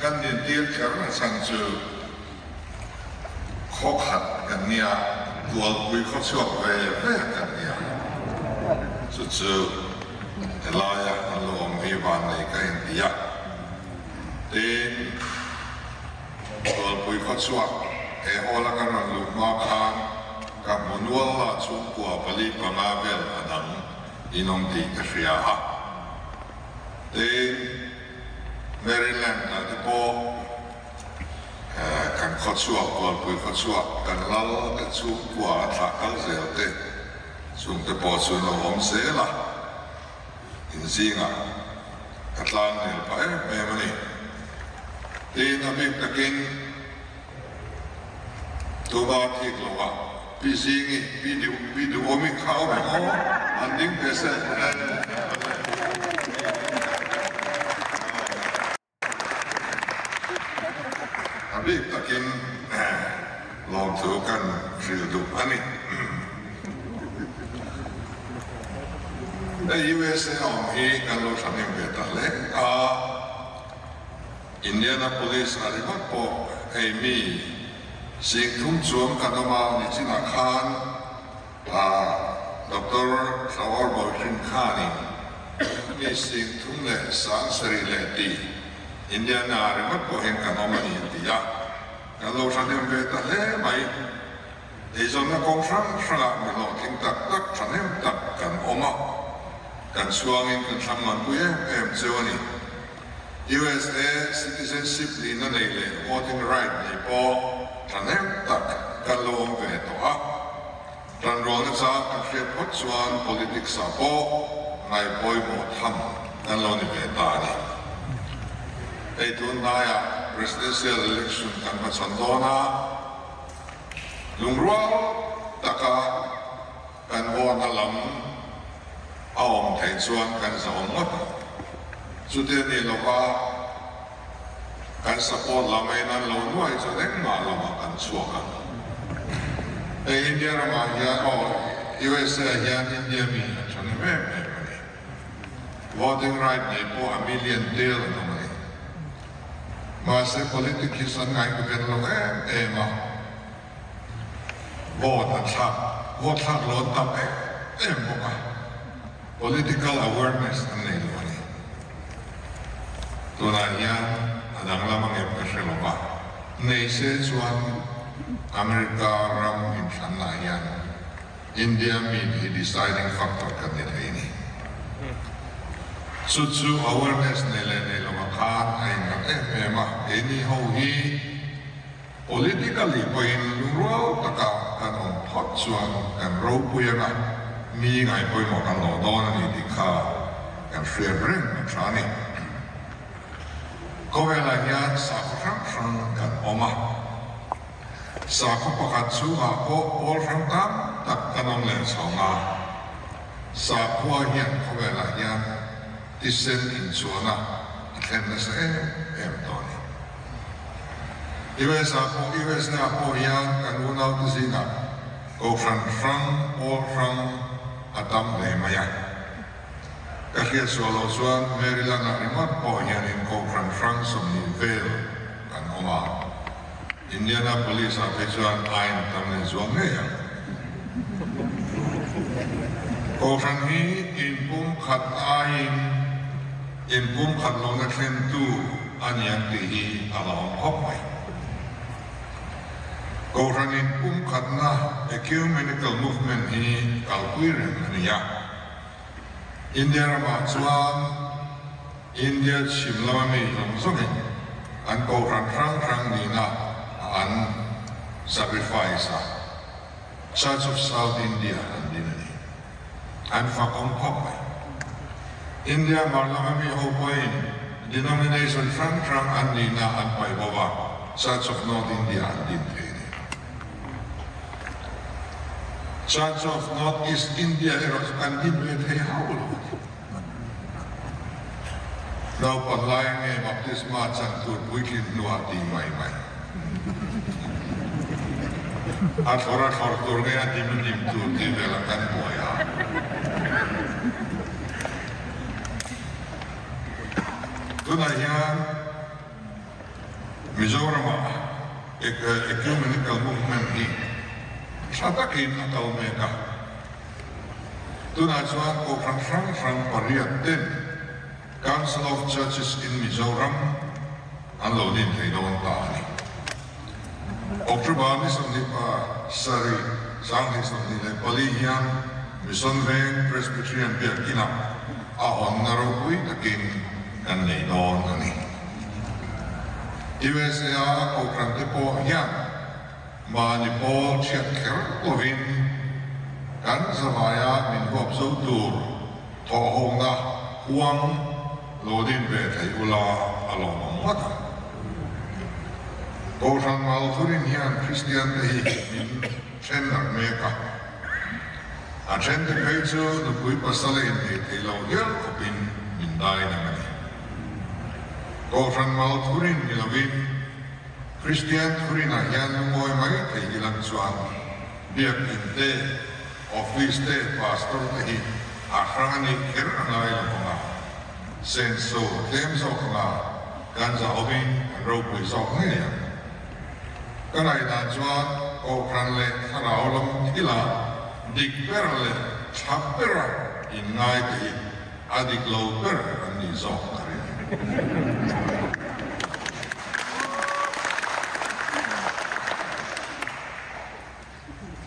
Kan dintir kher na chhan chu khaw khat kan nia, Tualpui khaw chhuak ve ve kan nia. Chu chu helaia an lo awm hi vannei ka inti a. Tin, Tualpui khaw chhuak he hall a kan rawn luh hma khan ka hmu nual a, chhungkua 4, 5 vel a dang in awm tih ka hria a. Tin, Maryland ah te pawh kan khaw chhuak, Tualpui khaw chhuak kan lal te chhungkua a thlah kal zel te, chungte pawh chu an lo awm zel a. Inzingah ka tlang nel pah em em a ni. Tin, a bik takin Tuba thik lovah Pi Zingi, Pi Duh, Pi Duhawmi kha awm em aw? An ding ve se. A bik takin lawmthu kan hrilh duh a ni. Hei USA awm hi kan lo thahnem ve ta hle a, Indianapolis a ringawt pawh hei mi 30,000 chuang kan awm a, nichinah khan Doctor Thlaor Bawihrin khanin mi 37,000 leh ti Indiana ringawt pawhin kan awm a ni a ti a, kan lo thahnem ve ta hle mai. Eizawnna kawng hrang hrangah mi hlawhtling tak tak thahnem tak kan awm a, kan chhuangin kan thlang nganpui em em cheu a ni. USA citizenship nihna nei leh voting right nei pawh thahnem tak kan lo awm ve tawh a. Tanrualna chang kan hriat phawt chuan politics ah pawh ngaihpawimawh tham kan lo ni ve ta a ni. Hei tun hnaiah presidential election kan hmachhawn dawn a, lungrual taka kan vote-na lam a awm theih chuan kan zahawm ngawt ang. Chutia ni lova kan support lam aiin an lo nuai chuan engmah lamah kan chhuak ang. Hei India ramah hian aw USA ah hian India mi an tha hnem em em a ni. Voting right nei pawh a million tel an awm a ni. Mahse politic hi san ngaihtuah lo em em a. Vote an thlak, vote thlak lo an tam em em bawk a, political awareness an nei lo a ni. Tunah hian a danglam angem ka hre lo va, nei se chuan America ram inthlannaah hian India mi hi deciding factor kan ni thei a ni. Chu chu awareness nei leh nei lovah khan a innghat em em a, keini ho hi, Politically pawhin lungrual taka kan awm phawt chuan kan ropui anga mi ngaihpawimawh kan lo dawn a ni tih kha kan hriat reng a tha a ni. Khawvelah hian sakhaw hrang hrang kan awm a, sakhaw pakhat chhungah pawh pawl hrang tam tak kan awm leh chhawng a, sakhua hian khawvelah hian thisen inchuahna a thlen nasa em em tawh a ni. US ah pawh US na pawh hian kan unaute zingah kohhran hrang, pawl hrang a tam hle mai a. Ka hriat sual loh chuan Maryland ah ringawt pawh hianin kohhran hrang 20 vel kan awm a. Indianapolis ah phei chuan ain tam leh zual ngei ang. Kohhran hi inpumkhat aiin inpumkhat lohna thlentu a ni ang tih hi a la awm khawp mai. Kohhran inpumkhatna ecumenical movement hi kalpui reng a ni a. India ramah chuan India chhim lama mi zawng zawngin an kohhran hrang hrang nihna an sacrifice a, Church of South India an din a ni. An fak awm khawp mai. India hmar lama mi ho pawhin denomination hrang hrang an nihna an paih bo a, Church of North India an din thei a ni. Church of North East India erawh chu kan din ve thei hauh lo a ni. Naupang lai nge baptisma chan tur puitlin hnuah ti mai mai. A thlawr a thlawr tur nge a dim a dim tur tih velah kan buai a. Tunah hian Mizoramah Ecumenical Movement hi tha takin a kal mek a. Tunah chuan Kohhran hrang hrang pariat ten Council of Churches in Mizoram an lo din thei dawn ta a ni. October ni 27 24 hian Mission Veng Presbyterian Biakinah a hawnna ropui takin kan nei dawn a ni. USA-a Kohhran te pawh hian mahni pawl chhiat kher lovin kan zavaia min huap zo tur thawhhawkna huang lo din ve thei ula a lawmawm ngawt ang. Kohhran Malthurin hian Kristian te hi min then darh mek a, a then te phei chu nupui pasal a innei thei lo hial khawpin min dai nang a ni. Kohhran Malthurin ni lovin Kristian thurinah hian lungawi mai thei hi lang chuan Biakin te, Office te, Pastor te hi a hrang a nih kher a ngai lo vang a, senso tlem zawk anga kan zahawmin kan ropui zawk ngei ang. Ka ngaihdan chuan Kohhran leh Thlarau lam thila dik ber leh tha bera inngai te hi a dik lo ber an nih zawk ka ring.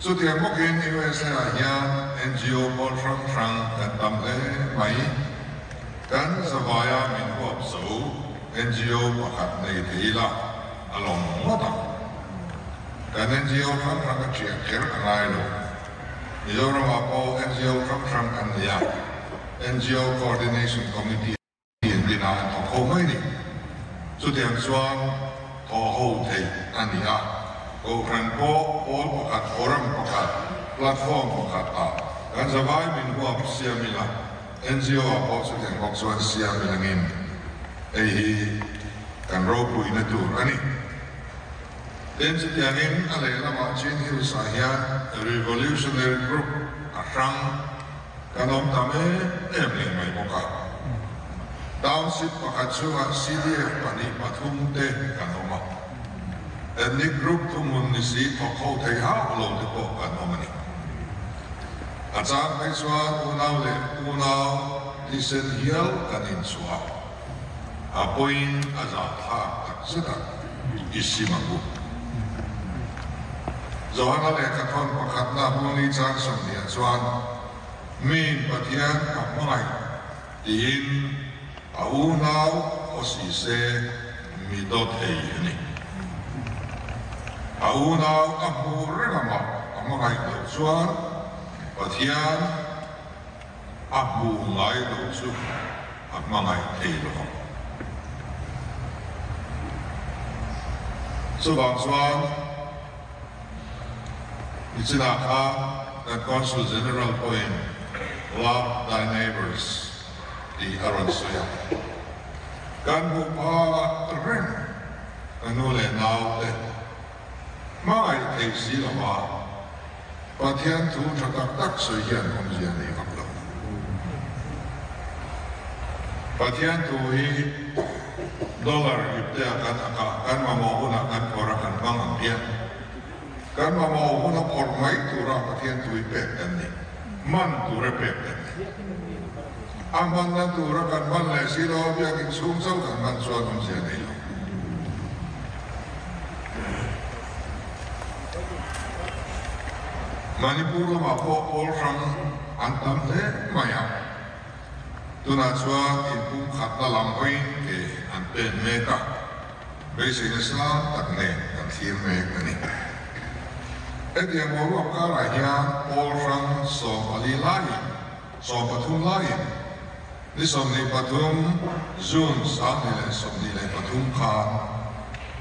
Chutiang bawkin USA ah hian NGO pawl hrang hrang kan tam hle mai. Kan zavaia min huap zo NGO pakhat nei thei ila a lawm ngawt ang. Kan NGO hrang hrang a ṭhiah kher a ngai lo. Mizoramah pawh NGO hrang hrang an nei a, NGO Coordination Committee an din a, an thawk ho mai a ni. Chutiang chuan thawh ho theih a ni a, Kohhran pawh pawl pakhat, forum pakhat, platform pakhat ah kan zavai min huap siam ila, NGO ah pawh chutiang bawk chuan siam ilangin hei hi kan ropuina tur a ni. Tin, chutiangin a lehlamah Chin Hills ah hian Revolutionary Group a hrang kan awm ta em em leh mai bawk a. Township pakhat chhungah CDF pahnih pathum te kan awm a. Ethnic group thuhmun ni si thawk ho thei hauh lo te pawh kan awm a ni. A chang phei chuan unau leh unau thisen hial kan inchhuah a. A pawiin a zahthlak tak zet a, i sim ang u. Johana lehkhathawn pakhatna Hmangli chang 20 ah chuan, Miin Pathian ka hmangaih tiin a unau aw si se mi dawt ei a ni. A unau a hmuh reng amah a hmangaih loh chuan Pathian A hmu ngai lo chu a hmangaih thei lo ang. Chuvang chuan nichinah kha kan Consul General pawhin Love thy neighbours tih a rawn sawi a. Kan hmuh phah reng ka nu leh naute hmangaih thei si lova Pathian thu tha tak tak sawi hian awmzia nei vak lo. Pathian thu hi dollar iptea kan ak a, kan mamawh hunah kan phawrh a, kan hmang ang hian kan mamawh huna phawrh mai tura Pathian thu hi pek kan ni, hman tura pek kan ni. A hmanna tura kan hman leh si lo a, biakin chhung chauh kan hman chuan awmzia nei lo. Manipur lamah pawh pawl hrang an tam hle mai a, tunah chuan inpumkhatna lam hawiin ke an pen mek a, beiseina sang tak nen kan thlir mek a ni. Hetiang boruak karah hian pawl hrang 14 laiin, 13 laiin, Ni 23 June 2023 khan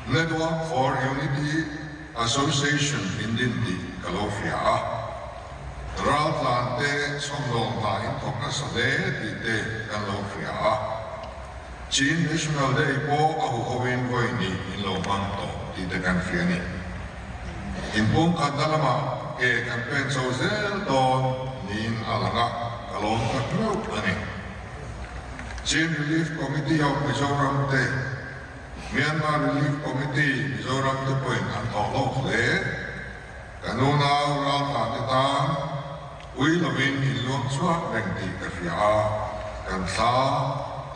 Network for Unity Association in din tih ka lo hria a, raltlan te chhawmdawm hna in thawk nasa hle tih te kan lo hria a, Chin National Day pawh a huho in vawi hnih in lo hmang tawh tih te kan hria a ni. Inpumkhatna lamah ke kan pen chho zel dawn niin a lang a, ka lawm tak meuh a ni. Chin Relief Committee of Mizoram te, Myanmar Relief Committee Mizoram te pawhin an thawh hlawk hle. Kan unau raltlan te tan ui lovin in luang chhuak reng tih ka hria a, kan thla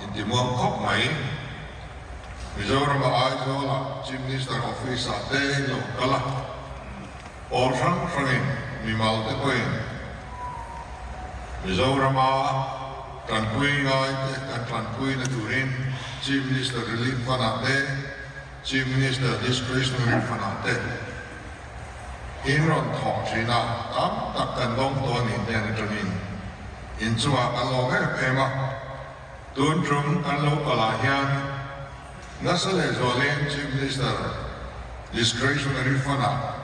intimuang khawp mai. Mizoram-a Aizawl-ah Chief Minister Office-ah te in lo kal a, pawl hrang hrangin mimal te pawhin Mizoram-a tanpui ngai te kan tanpuina turin Chief Minister Relief Fund-ah te, Chief Minister Discretionary Fund-ah te in rawn thawh thin a, tam tak kan dawng tawh a nih hnen atangin inchungah kan lawm em em a. Tun tum kan lo kalah hian nasa leh zualin Chief Minister Discretionary Fund-ah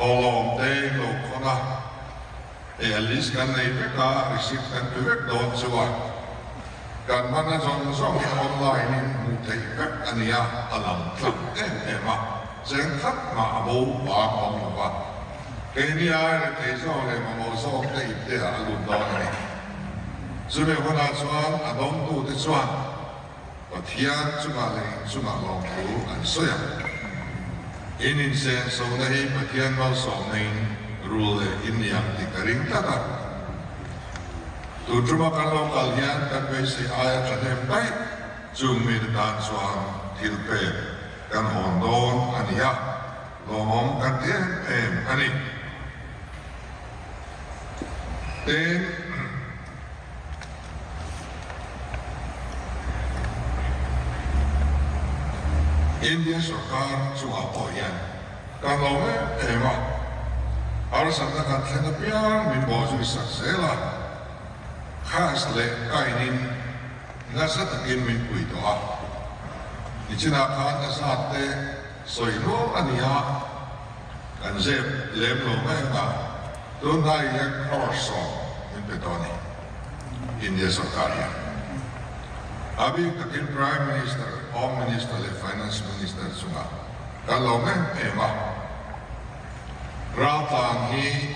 thawhlawm te in lo khawn a, hei a list kan nei vek a, receipt kan pe vek dawn chu a, kan hmanna zawng zawng hi online in hmuh theih vek a ni a, a lang tlang em em a, cheng khat mah a bo bang awm lo va, keini ai rethei zawk leh mamawh zawk te ipte ah a lut dawn a ni. Chumi hunah chuan a dawngtute chuan Pathian chungah leh in chungah lawmthu an sawi a. In insenso-na hi Pathian malsawmna in rul leh in ni ang tih ka ring tlat a. Tun tuma kan lo kal hian kan beisei aia thahnem daih chung mite tan chuan thil pek kan hawn dawn a ni a, lawmawm kan ti em em a ni. Tin, India sorkar chungah pawh hian kan lo em em a, harsatna kan thlen apiang min bawhzui sak zel a, khas leh kainin nasa takin min pui tawh a. Nichinah khan a zat te sawi nual a ni a, kan zep lem lo mai ang a, tunhnai hian crore 10 min pe tawh a ni India sorkar hian. A bik takin Prime Minister, Home Minister leh Finance Minister chungah kan lawm em em a, raltlan hi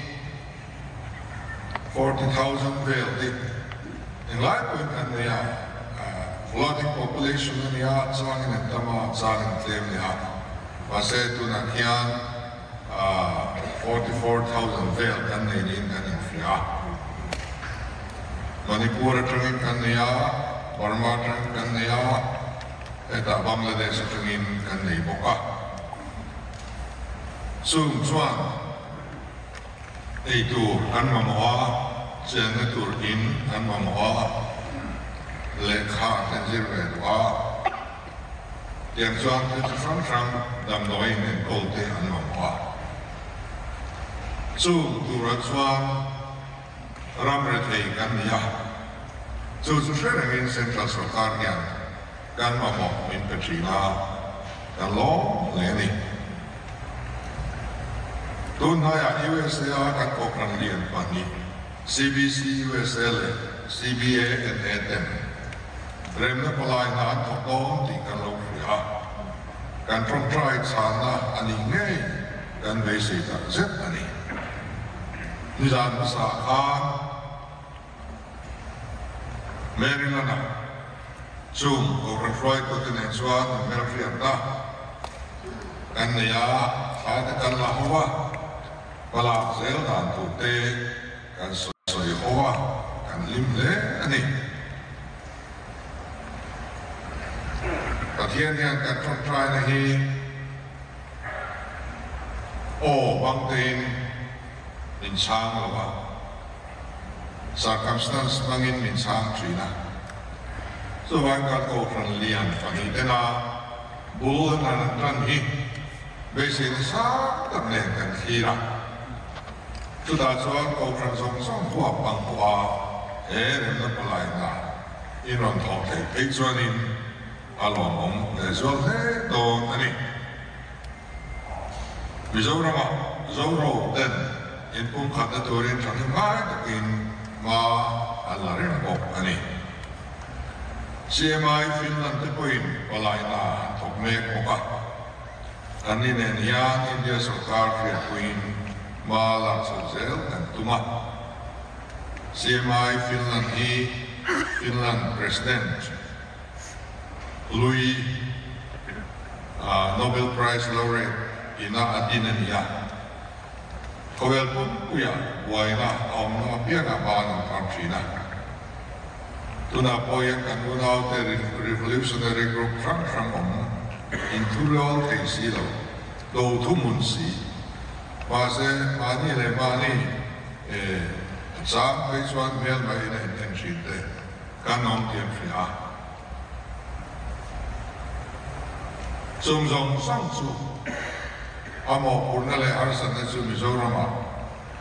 40,000 vel te englai pawhin kan nei a, floating population a nia, changin an tam a, changin tlem leh a, mahse tunah khian 44,000 vel kan nei niin kan inhria a. Manipur atangin kan nei a, Burma atangin kan nei a, hetah Bangladesh atangin kan nei bawk a. Chung chuan ei tur an mamawh a, chenna tur in an mamawh a, lehkha an zir ve duh a, tiang chuan thil chi hrang hrang damdawiin enkawl te an mamawh a. Chung turah chuan ram rethei kan ni a, chu chu hre rengin Central Sorkar hian kan mamawh min pe thin a, kan lawm hle a ni. Tun hnaiah USA a kan kohhran lian pahnih CBC USA leh CBA NA ten remna palai hna an thawk dawn tih kan lo hria a, kan tawngtai chhanna a nih ngei kan beisei tak zet a ni. Nizan hmasa khan Maryland-ah chung Kohhran hruaitute nen chuan an hmelhriatna kan nei a, thla te kan la ho a, hmalak zel dan tur te kan sawi ho a, kan hlim hle a ni. Pathian hian kan tawngtaina hi aw bangtein min chhang lo a. Circumstance hmangin min chhang thin a, chuvang kan Kohhran lian pahnihten a bul an han tan hi beiseina sang tak nen kan thlir a. Chutah chuan Kohhran zawng zawng huap ang pawha he remna palai hna in rawn thawh theih phei chuanin a lawmawm lehzual hle dawn a ni. Mizoramah Zoro ten inpumkhatna turin thahnem ngai takin hma an la reng bawk a ni. CMI Finland te pawhin palaina an thawk mek bawk a. Anni nen hian India sorkar hriatpuiin hma lak chhoh zel kan tum a. CMI Finland hi Finland President Louis Nobel Prize Laureate ina a din a ni a. Khawvel pumpuia buaina a awm nawm apiangah ban an phar thin a. Tunah pawh hian kan unaute revolutionary group hrang hrang awm inthurual thei si lo, do thuhmun si. Mahse, mahni leh mahni a chang phei chuan hmelma in a inhen thin te. Kan awm tih an hria a. Chung zawng zawng chu a mawhphurhna leh harsatna chu Mizoramah,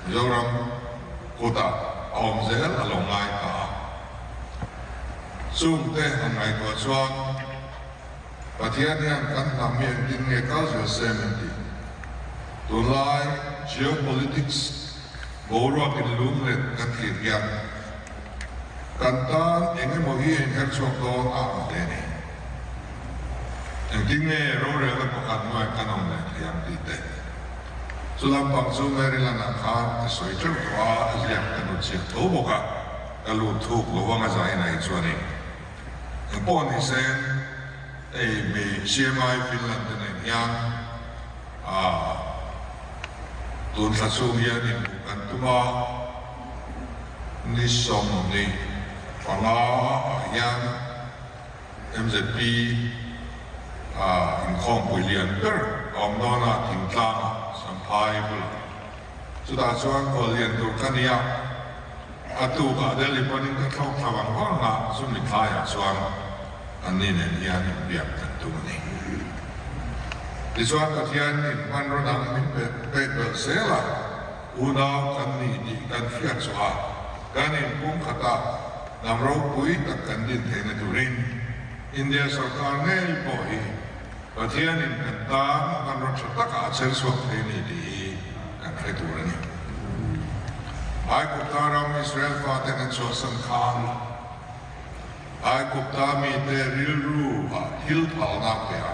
Mizoram kutah a awm zel a lo ngai ta a. Chungte han ngaihtuah chuan Pathian hian kan hnam hi engtin nge kal zel se min ti. Tunlai geopolitics boruak inlum let kan thlir hian Kan tan eng emaw hi a inher chhuak dawn a ang hle ni. Engtin nge rorelna pakhat hnuai kan awm leh thei ang tih te. Chu lampang chu Maryland-ah khan ka sawi teuh tawh a, a ziak ka nu chiah tho bawk a, ka lut thuk lo ang a zain ai chuanin. Eng pawh ni se, hei mi CMI Finland te nen hian ah tun thla chhung hian inhmuh kan tum a. Ni 25 ah hian MZP ah inkhawmpui lian ber a awm dawn a, thingtlang ah Samphai bulah. Chutah chuan khawl lian tur ka ni a, a tukah Delhi panin ka thlawk thla vang vang a, chumi tlaiah chuan anni nen hian inbiak kan tum a ni. Tichuan Pathian in hmanraw dang min pek belh zel a, unau kan ni tih kan hriat chhuah a, kan inpumkhat a, hnam ropui tak kan din theihna turin India sorkar ngei pawh hi Pathianin kan tan hmanraw tha taka a chher chhuak thei a ni tih hi kan hre tur a ni. Aigupta ram Israel faten an chhuahsan khan Aigupta mite rilru ah thil phalna a pe a,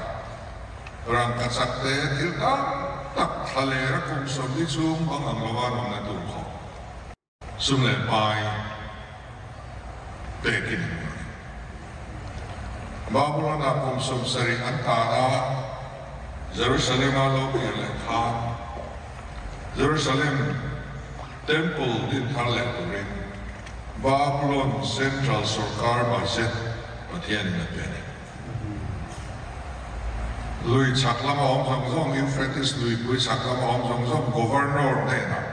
rangkachak te thil tam tak thla lera kum 40 chhung bang ang lova rawmna tur khawp Sum leh pai pekin an awm a ni. Babylon-ah kum 70 an tan a, Jerusalem-a lo kir leh khan Jerusalem Temple din thar leh turin Babylon Central Sorkar budget Pathianin a pe a ni. Lui chhak lama awm zawng zawng, Euphrates luipui chhak lama awm zawng zawng Governor hnenah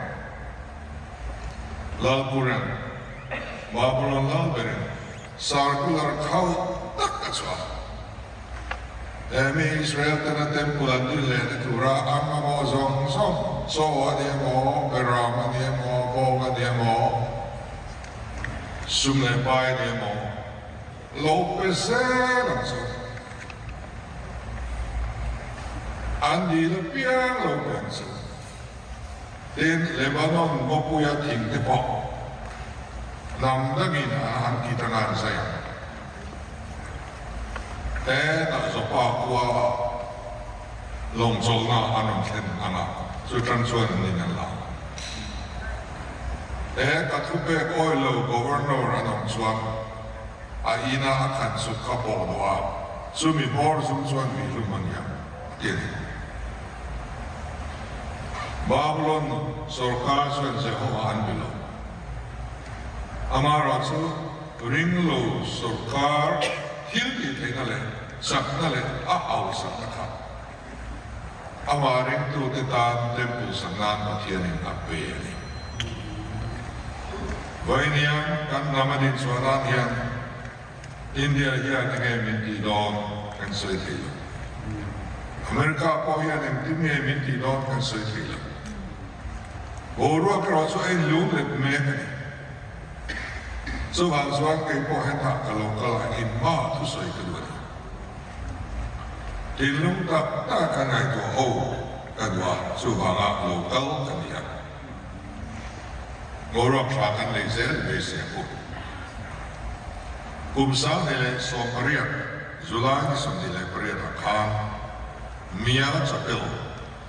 Lalpuran, Babylon lalberin circular khauh tak a chhuah. He mi Israel tena temple an din lehna tura an mamawh zawng zawng, chaw a ni emaw, beram a ni emaw, bawng a ni emaw, sum leh pai a ni emaw, lo pe zel ang chu. An dil apiang lo pe ang chu. Tin, Lebanon ngawpuia thing te pawh hnam dangin an ti ta ngan zai ang. Hetah Joppa khua lawng chawlhna an rawn thlen ang a, chu tan chuan an in an la ang. Heta thupek awih lo Governor an awm chuan a ina a khan chuk kha pawh duh a, chumi hmawr zum chuan vih hlum a ni ang, a ti a ni. Babulon sorkar chuan Jehova an be lo. Amaherawhchu, ringlo sorkar thil tih theihna leh chakna leh a hausakna kha amah ringtute tan temple sak nan Pathianin a pe a ni. Vawiiniang kan hnam a din chhuah nan hian India hian enge min tih dawn kan sawi thei lo. America pawh hian engtin nge min tih dawn kan sawi thei lo. Boruak erawh chu a inlum let mek a ni. Chuvang chuan kei pawh hetah ka lo kal a, inhma thusawi ka duh a ni. Thinlung tak tak a ngaihtuah ho ka duh a, chuvanga lo kal ka ni a. Boruak tha kan nei zel beisei ang u. Kum 2018 July ni 28 ah khan Mia Chapel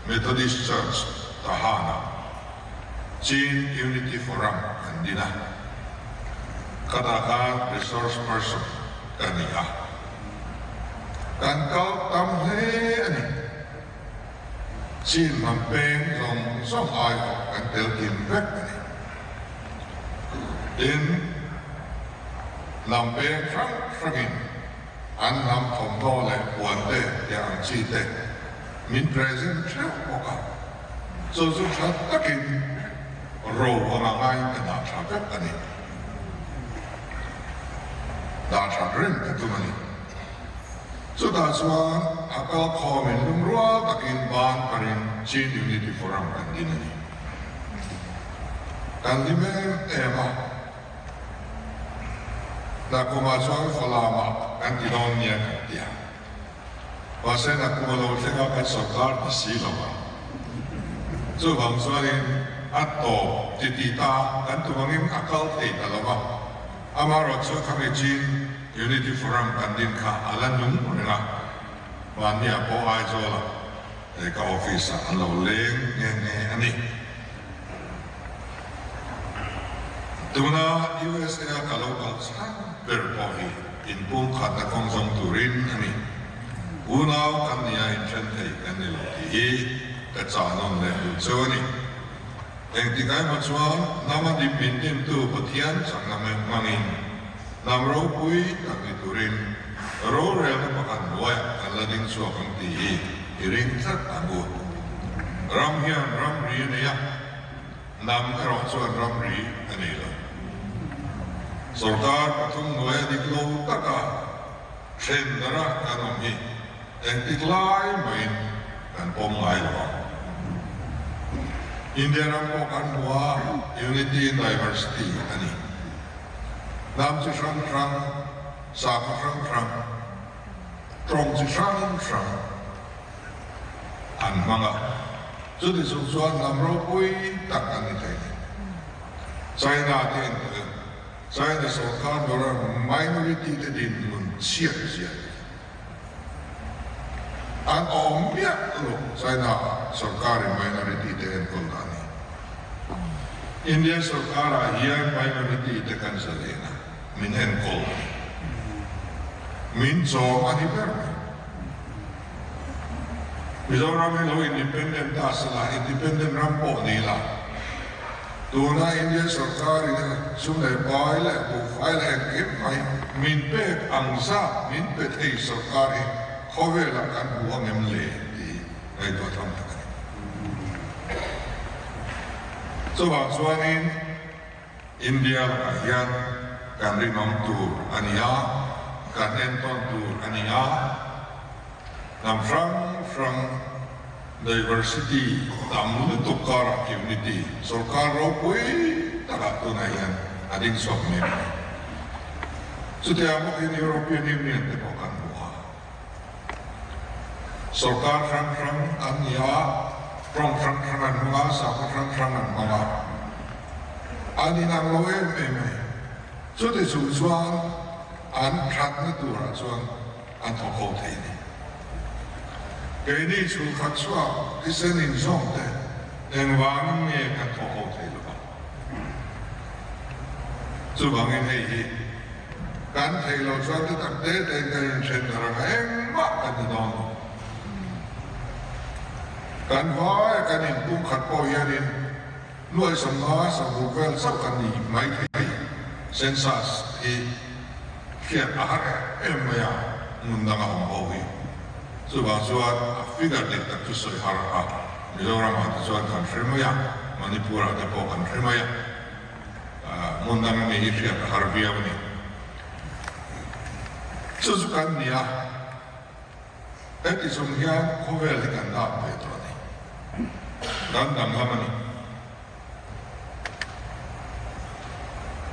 Methodist Church Tahan-ah Chin Unity Forum an din a, khatah khan resource person ka ni a, kan kal tam hle a ni. Chin hnam peng zawng zawng aiawh kan tel kim vek a ni. Tin, hnam peng hrang hrangin an hnam thawmhnaw leh puan te tih ang chi te min present theuh bawk a, chu chu tha takin ro anga ngaiin ka dah tha vek a ni. Dah that reng ka tum a ni. Chutah chuan a kalkhawmin lungrual takin ban parin Chin Unity Forum kan din a ni. Kan hlim em em a, Nakumah chuan Falamah kan ti dawn nia kan ti a. Mahse Nakum a lo thleng a kan sawrkar ti si lo a. Chuvang chuanin a tawp ti tih ta kan tum angin a kal thei ta lo va. Amaherawhchu khami Chin Unity Forum kan din kha a la nung reng a, mahniah pawh Aizawla he ka office ah an lo leng nghe nghe a ni. Tuna USA a ka lo kal chhan ber pawh hi inpumkhatna kawng zawng turin a ni. Unau kan nia inthen thei kan ni lo tih hi ka chah nawn leh duh cheu a ni. Engtik aimah chuan hnam a dim min dimtu Pathian chakna hmangin hnam ropui tak ni turin rorelna pakhat hnuaiah kan la ding chhuak ang tih hi i ring tlat ang u. Ram hian ramri a nei a, hnam erawh chuan ramri a nei lo. Sorkar pathum hnuaia dik lo taka then dara kan awm hi engtik lai mahin. Kan pawm ngai lo ang. India ram pawh kan hmu a, unity in diversity a ni. Hnam chi hrang hrang, sakhaw hrang hrang, tawng chi hrang hrang an hmang a, chuti chung chuan hnam ropui tak an ni thei ni. China te entir China sawrkar dawra minority te dinhmun chhiat zia te kha an awm miah lo. China ah sawrkarin minority te enkawl dan hi India sawrkarah hian minority te kan zalen a, min enkawl a ni. Min chawm a ni ber mai. Mizoram hi lo independent ta sela, independent ram pawh ni la, Tuna India sorkarin a sum leh pai leh buhfai leh engkim mai min pek ang zat min pe thei sorkar hi khawvelah kan hmu ang em le tih ngaihtuah tham tak a ni. Chuvang chuanin India lakah hian kan rinawm tur a ni a, kan entawn tur a ni a, hnam hrang hrang, Diversity tam lutuk karah unity sorkar ropui takah tunah hian a ding chhuak mek a ni. Chutiang bawkin European Union te pawh kan hmu a, sorkar hrang hrang an ni a, tawng hrang hrang an hmang a, sakhaw hrang hrang an hmang a, an inang lo em em a ni. Chuti chung chuan an thatna turah chuan an thawk ho thei a ni. Keini chhungkhat chhuak thisen inzawm te engvangin nge kan thawk ho thei lo ang? Chuvangin hei hi kan thei lo chuan te tak te tein kan inthen darh ang a, engmah kan ni dawn lo. Kan vai kan inpumkhat pawh hianin nuai sawmnga sawmruk vel chauh kan ni mai thei. Census hi hriat a har em em mai a, hmun danga awm ho hi. Chuvang chuan a figure dik tak chu sawi har a, Mizoramah te chuan kan hre mai a, Manipurah te pawh kan hre mai a, hmun dang ami hi hriat a har viau a ni. Chu chu kan ni a, heti chung hian khawvel hi kan dap ve tawh a ni, kan danglam a ni.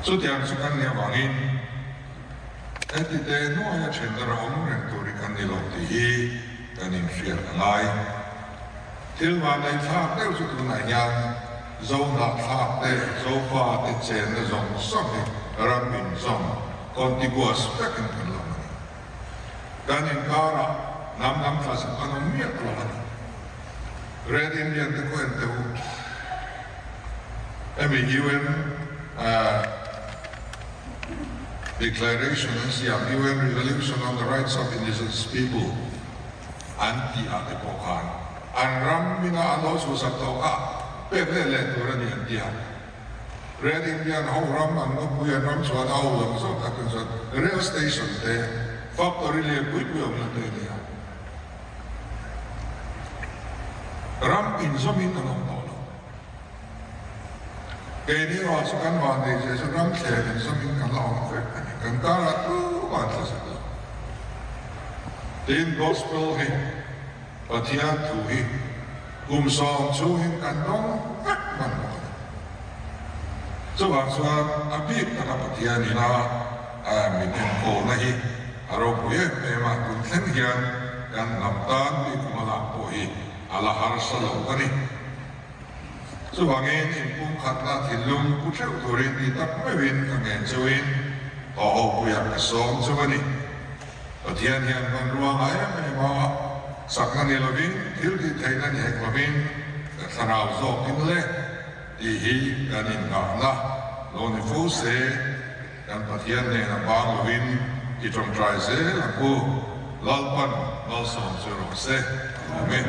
Chutiang chu kan nih avangin heti te hnuaia then a awm reng tur hi kan ni lo tih hi kan inhriat a ngai. Thil vanneih thlak deuh chu tunah hian Zohnahthlak te, Zofa te chenna zawng zawng hi ram inzawm, contiguous, vekin kan lang a ni. Kan inkarah hnam dang thla sak an awm miah lo a ni. Red Indian te khaw en teh u. Hemi UN Declaration an siam, UN Resolution on the Rights of Indigenous People an tih ah te pawh khan an ram hminga an lo chhuhsak tawh kha pek let leh tur a ni an ti a. Red Indian ho ram an ngawpui an ram chhuan a ho zawng zawng tak te chuan rail station te, factory lian pui pui awmna te a ni a. Ram inzawmin an awm tawh lo. Keini erawh chu kan vannei zia chu ram thlen inzawmin kan la awm vek a ni. Kan karah tumah an tla zet lo. Tin, Gospel hi, Pathian thu hi kum sawm chhungin kan dawng vek hman bawk a ni. Chuvang chuan a bik taka Pathian ina min enkawlna hi a ropui em em a, tun thleng hian kan hnam tan bik awm a lak pawh hi a la harsa lo a ni. Chuvangin inpumkhatna thinlung pu theuh turin ti tak meuhin ka ngen chauhin tawh ho puiah ka sawm chauh a ni. Pathian hian hmanrua ngai em em a, chakna ni lovin, thil tih theihna ni hek lovin ka thlarau zawkin le tih hi kan innghahna lo ni fo se. Kan Pathian hnenah bang lovin i tawngtai zel ang u. Lalpan malsawm chu rawh se. Amen.